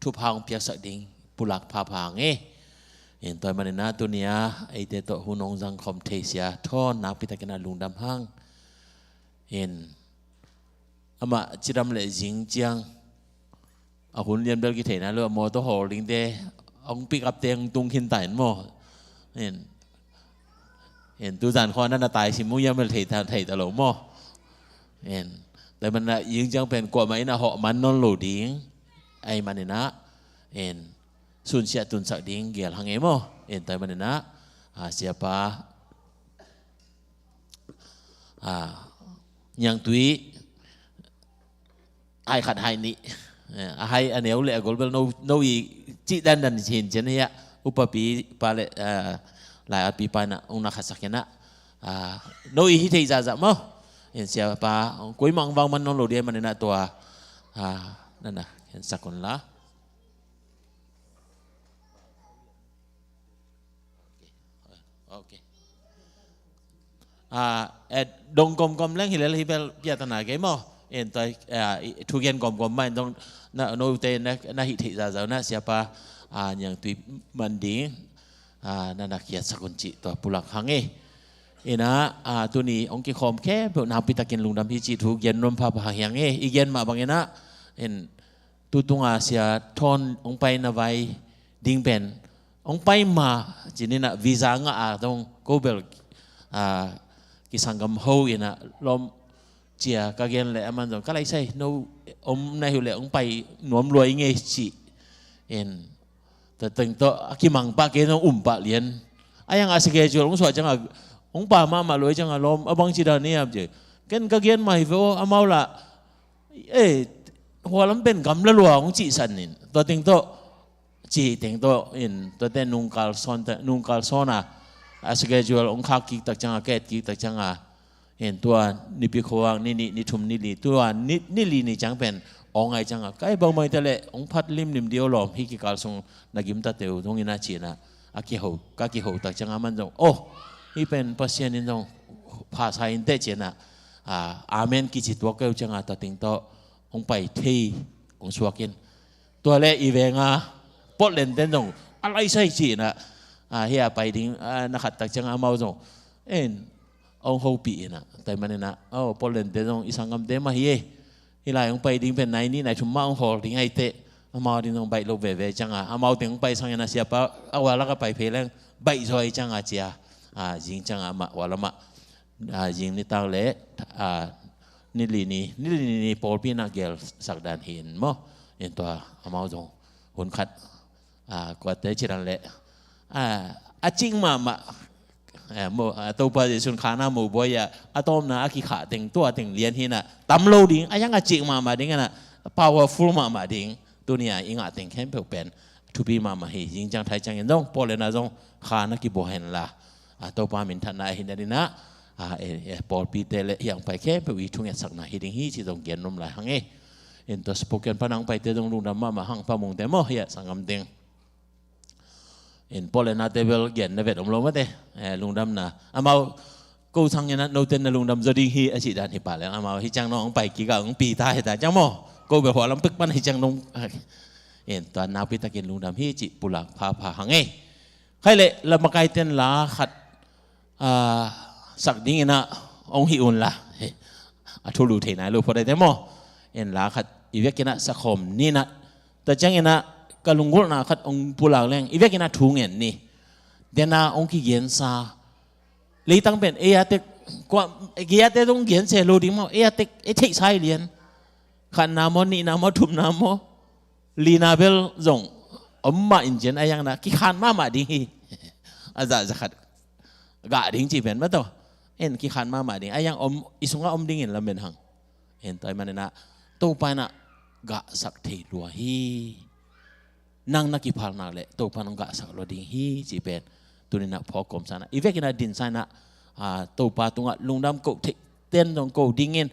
thupha hong piaksak ding pulak phapha nge. Tua i maninah tunia eite tawh hun hong zangkhawm thei sia thawn nakpitakinah lungdam hang. Amah cidam le zing ciang a hun lian bel kithei nai lo, a mawtaw hawl dingte hong pick up te hong tung khinta in maw. Tuzan khaw na na tai sim mung yam bel thei ta, thei ta lo maw. Tua i maninah zing ciang pen kuamah in a hawh man nawn lo ding ahi maninah sunsiah tunsak ding gel hang ei maw. Tua i maninah siapa niangtui hai khat hai nih, a hai a neu le a gol bel no, no i cih dandan hin cian hi ah, upapi pa le lai atpi pa inah hong na khasak inah, no i hi thei zahzah maw. Siapa kuamah hong vang man nawn lo ding ahi maninah tua nana khensak unla. Ok. Dong gomgom leng hi lel hi bel piatana kei maw. Tua thugen gomgom mah in dong, note na hih theih zahzah na siapa niangtui man ding na na khiatsak un cih tua pulak hang ei. Inah, a, tuni hong kikhawm khempeuh nakpi takin lungdam hi cih thu gen nuam phapha hi hang e. I gen mah bang inah, in, tutunga Sia Thawn hong pai na vai ding pen, hong pai ma, ci-in inah visa ngah a dong ko bel, a, kisanggam ho inah lawm cia ka gen leh aman zong ka laisai no om na hi uh leh hong pai nuam lua ing e ci. In, tua teng tawh a kimang pah kei zong um pah lian. A hiang a schedule hong suah ciangah hong pai mahmah lua ciangah lawm a bang ci dan ni hiam ci. Ken ka gen mah hi ve aw, amau lah, eh, hua lam pen gamla lua hong cihsan in. Tua teng tawh ci teng tawh in, tuate nungkal sawn te, nungkal sawn a, a schedule hong khak kik tak ciangah, ka et kik tak ciangah, in tua Nipi khuavak ni nih, ni thum, ni li, tua ni, ni li ni ciang pen awng ai ciangah, kai bang mai te leh hong phat limlim dih aw lawm, hih kikal sung na gimtate uh dong inah ci inah, a kiho, ka kiho tak ciangah aman zong, oh, hih pen Pasian in zong phasa inteh ci inah, a, amen kici tuak kei uh ciangah tua teng tawh hong pai thei hong suak in. Tua leh i venga Portland ten zong a laisai ci inah, a, hih a pai ding, a, na khat tak ciangah amau zong, en, hong hopih inah, tua ahih man inah, oh, Portland ten zong i sanggamte mah hi e. Hih lai hong pai ding pen nai nih nai thum mah hong hawl ding ahih teh, amau ding zong baih lo veve ciangah, amau teng hong pai sang inah siapa a hua lak a pai phei leng baih zaw hi ciangah cia, a, zing ciangah amah hua lamah, a, zing nitak leh, a, ni li ni, ni li ni pawlpi inah gelsak dan hi in maw. In tua amau zong hun khat, a, kuate ci dan leh, a, a cing mahmah, a, mo, a, Topa Jesuh in kha na mo buai a, a tawpna a kikhah teng tua teng lian hi inah, tam lo ding, a hiang a cing mahmah ding inah, powerful mahmah ding, tuni a i ngah teng khempeuh pen thupi mahmah hi. Zing ciang thai ciangin zong Portland ah zong kha na kibuak hen la, a, Topa minthanna ahi na ding inah, a, e, e, pawlpite leh hiang pai khempeuh i thungetsakna hi ding hi ci zong gen nuam lai hang e. In tua Spokane pan hong paite zong lungdam mahmah hang, Pa Mungte maw, hih a sanggam ding. In Portland ah te bel gen na vet om lo mate, e, lungdamna. Amau ko sang inah note na lungdam zaw ding hi a cih dan hi pah leng, amau hih ciang nong hong pai kik a hong pi ta hi ta ciang maw. Ko bel hua lam pek pan hih ciang nong, in tua nakpi takin lungdam hi cih pulak phapha hang e. Khai leh la makaite in la khat, a, sak ding inah hong hih un la. He, a thulu thei nai lo phot ahi te maw. In la khat i vek inah sakhawm ni inah, tua ciang inah ka lunggulhna khat hong pulak leng, i vek inah thu ngen ni. Dena hong kigensa, leitang pen ei a tek, kua, ei a tek hong gense lo ding maw, ei a tek, ei theihsa hi lian. Khatna maw, nihna maw, thumna maw, lina bel zong om mah in cian, a hiang na kikhan mahmah ding hi. A zah za khat gah ding cih pen mah tawh, en, kikhan mahmah ding, a hiang om, i sungah om dingin lamen hang. En, tua ahih man inah Topa inah gahsak thei lua hi. Nang na kiphal nak leh Topa in hong gahsak lua ding hi cih pen tuni inah phawk kawmsa inah, i vek inah dinsa inah, a, Topa tungah lungdam ko theih ten zong ko dingin,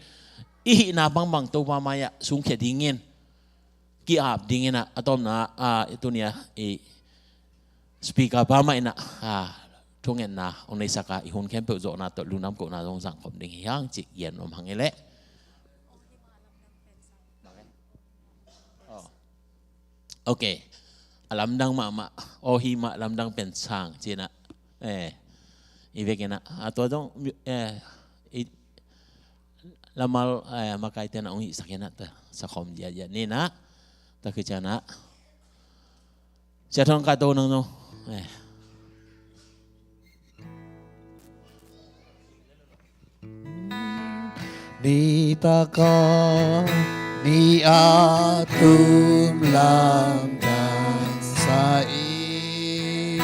i hihna bangbang Topa mai-ah sungkhia dingin, ki-ap ding inah, a tawpna, a, tuni a i speaker pa mah inah, a, thungetna hong neisak a, i hun khempeuh zawhna tawh lungdam kohna zong zangkhop ding hi hang cih gen nuam hang i leh. Ok. A lamdang mahmah, aw hih mah lamdang pen sang ci inah, e, i vek inah, a, tua zong, e, i, lamal, e, makaite inah hong hihsak inah, ta sakhawm diadia ni inah, ta khician ah Sia Thawn kah to nang no. E. Ni taka ni a tum lamdang sa i,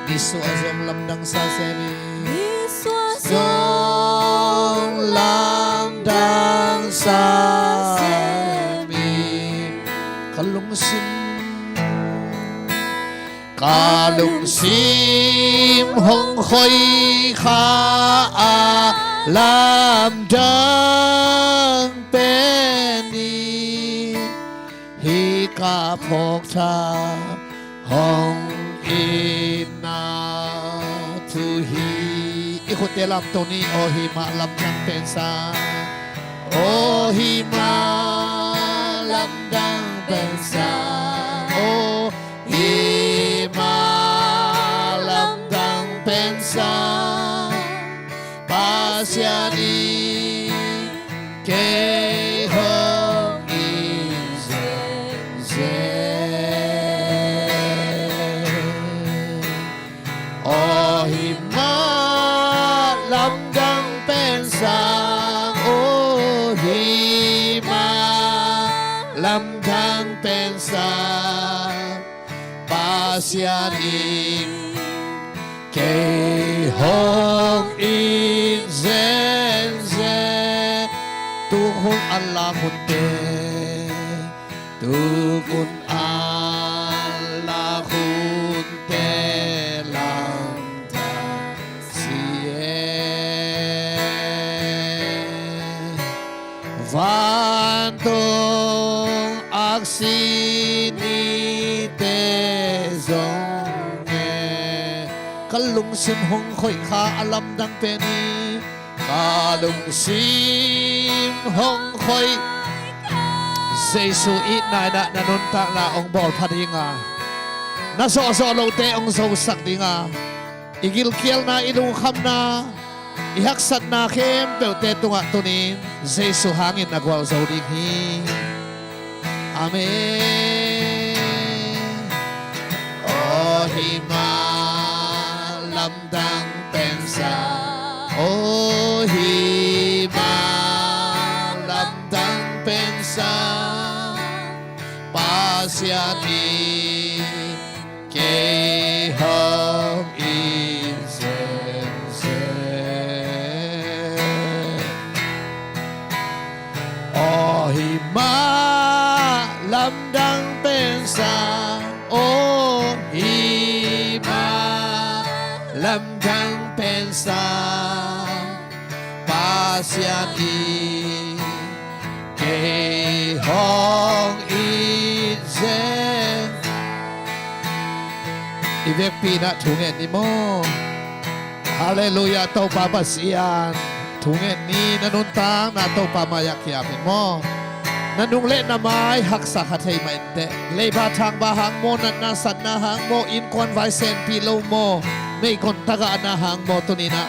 ni suah zong lamdang sa se mi. Ni suah zong lamdang sa se mi. Ka lungsim, ka lungsim hong khoi kha a, lamdang pen i, hih ka phawk tha hong itna thu hi. I khutte lamto ni. Aw hih mah lamdang pen sang, aw hih mah lamdang pen sang, aw hih mah lamdang pen sang. Pasian in kei hong it zenzen. Aw hi mah lamdang pen sang, aw hi mah lamdang pen sang, Pasian in kei hong it zenzen. Tuk hun an lak hunte, tuk hun an lak hunte lamdang si e. Vantung aksi nite zong e, ka lungsim hong khoih kha a lamdang pen hi. Ka lungsim hong khoih. Jesu itna in ah na nuntakna hong bawl pha ding a, na zawhzawh lote hong zosak ding a, i gilkialna, i lungkhamna, i haksatna khempeuhte tungah tuni-in Jesu hangin na gualzo ding hi. Amen. Aw hi mah lamdang pen sang, aw hi mah lamdang pen sang, Pasian in kei hong it zenzen. Aw hi mah lamdang pen sang, aw hi mah lamdang pen sang, Pasian in kei hong it zen. I vekpi in ah thungen ni maw. Halleluiah, Topa Pasian. Thungen ni, na nuntakna Topa mai-ah ki-ap in maw. Na nung le na mai haksa kha thei mah inteh. Leiba thangba hang maw, natna satna hang maw, innkuan vai senpi lo maw, meigong tagahna hang maw, tuni-in ah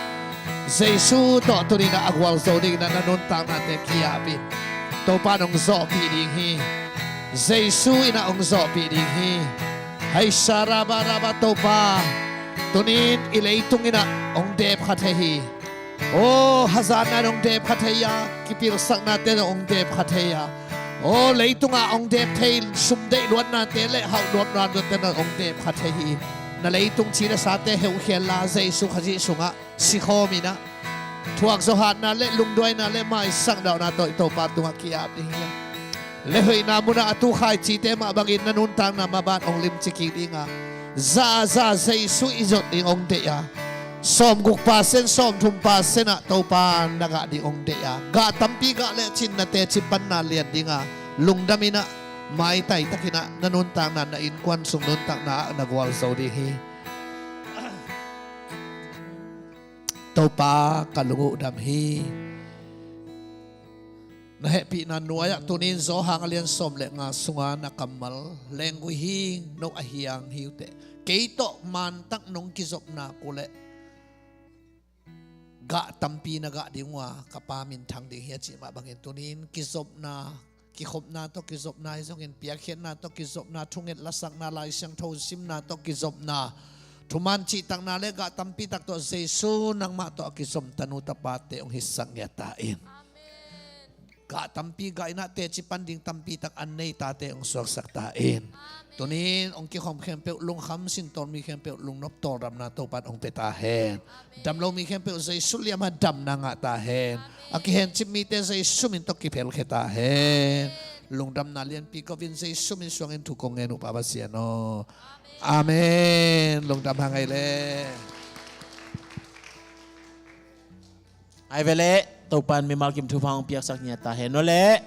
Jesu tawh tuni-in ah a gualzo dingin ah na nuntaknate ki-ap in. Topa in hong zawhpih ding hi. Jesu in ah hong zawhpih ding hi. Hei sarabaraba Topa, tuni-in i leitung in ah hong dep kha thei hi. Aw hazatna in hong dep kha thei a, kipilsaknate in hong dep kha thei a, aw leitungah hong dep thei sumdeih luatnate le hauh luat luatnate in hong dep kha thei hi. Na leitung ci le sate heukhia inla, Jesu Khazih sungah sikhawm in ah, thuakzawh hatna le lungduaina le maisak dauhna tawh i Topa tungah ki-ap ding hi. Le hoihna munah a tu khaicite mah bangin na nuntakna maban hong limci kik ding a, za a za Jesu i zot ding hong deih a, sawmguk percent, sawmthum percent ah Topa na gah ding hong deih a, gah tampi gah lecin na teci panna lian ding a, lungdam in ah, maitai takin ah na nuntakna, na innkuan sung nuntakna ah na gualzo ding hi. Topa, ka lung uh dam hi. Na hehpihna nuai-ah tuni-in Johan a lian sawm le nga sunga na kammal lenggui hi, no a hiang hi uh teh. Kei tawh mantak nong kizopna uh leh gah tampi na gah ding uh a, ka Pa minthang ding hi a cih mah bangin tuni-in kizopna, kikhopna tawh kizopna hi zongin, piakkhiatna tawh kizopna, thunget lasakna, Lai Siangtho simna tawh kizopna, thuman cihtakna le gah tampi tak tawh Jesu nangmah tawh a kizom tanu tapate hong hisak ngiat ta in. Amen. Gah tampi gah in ah teci pan ding tampi tak an nei tate hong suaksak ta in. Amen. Tuni-in hong kikhawm khempeuh, lungkham sintawn mi khempeuh, lungnop tawldamna Topa in hong pia ta hen. Amen. Damlo mi khempeuh Jesu liamah damna ngah ta hen. Amen. A kihencip mite Jesu min tawh kiphelkhia ta hen. Amen. Lungdamna lianpi ko-in Jesu min suangin thu kong ngen uh, Pa Pasian aw. Amen. Amen. Lungdam hang ei le. Ai ve le, Topa in mimal kim thupha hong piaksak ngiat ta hen aw le.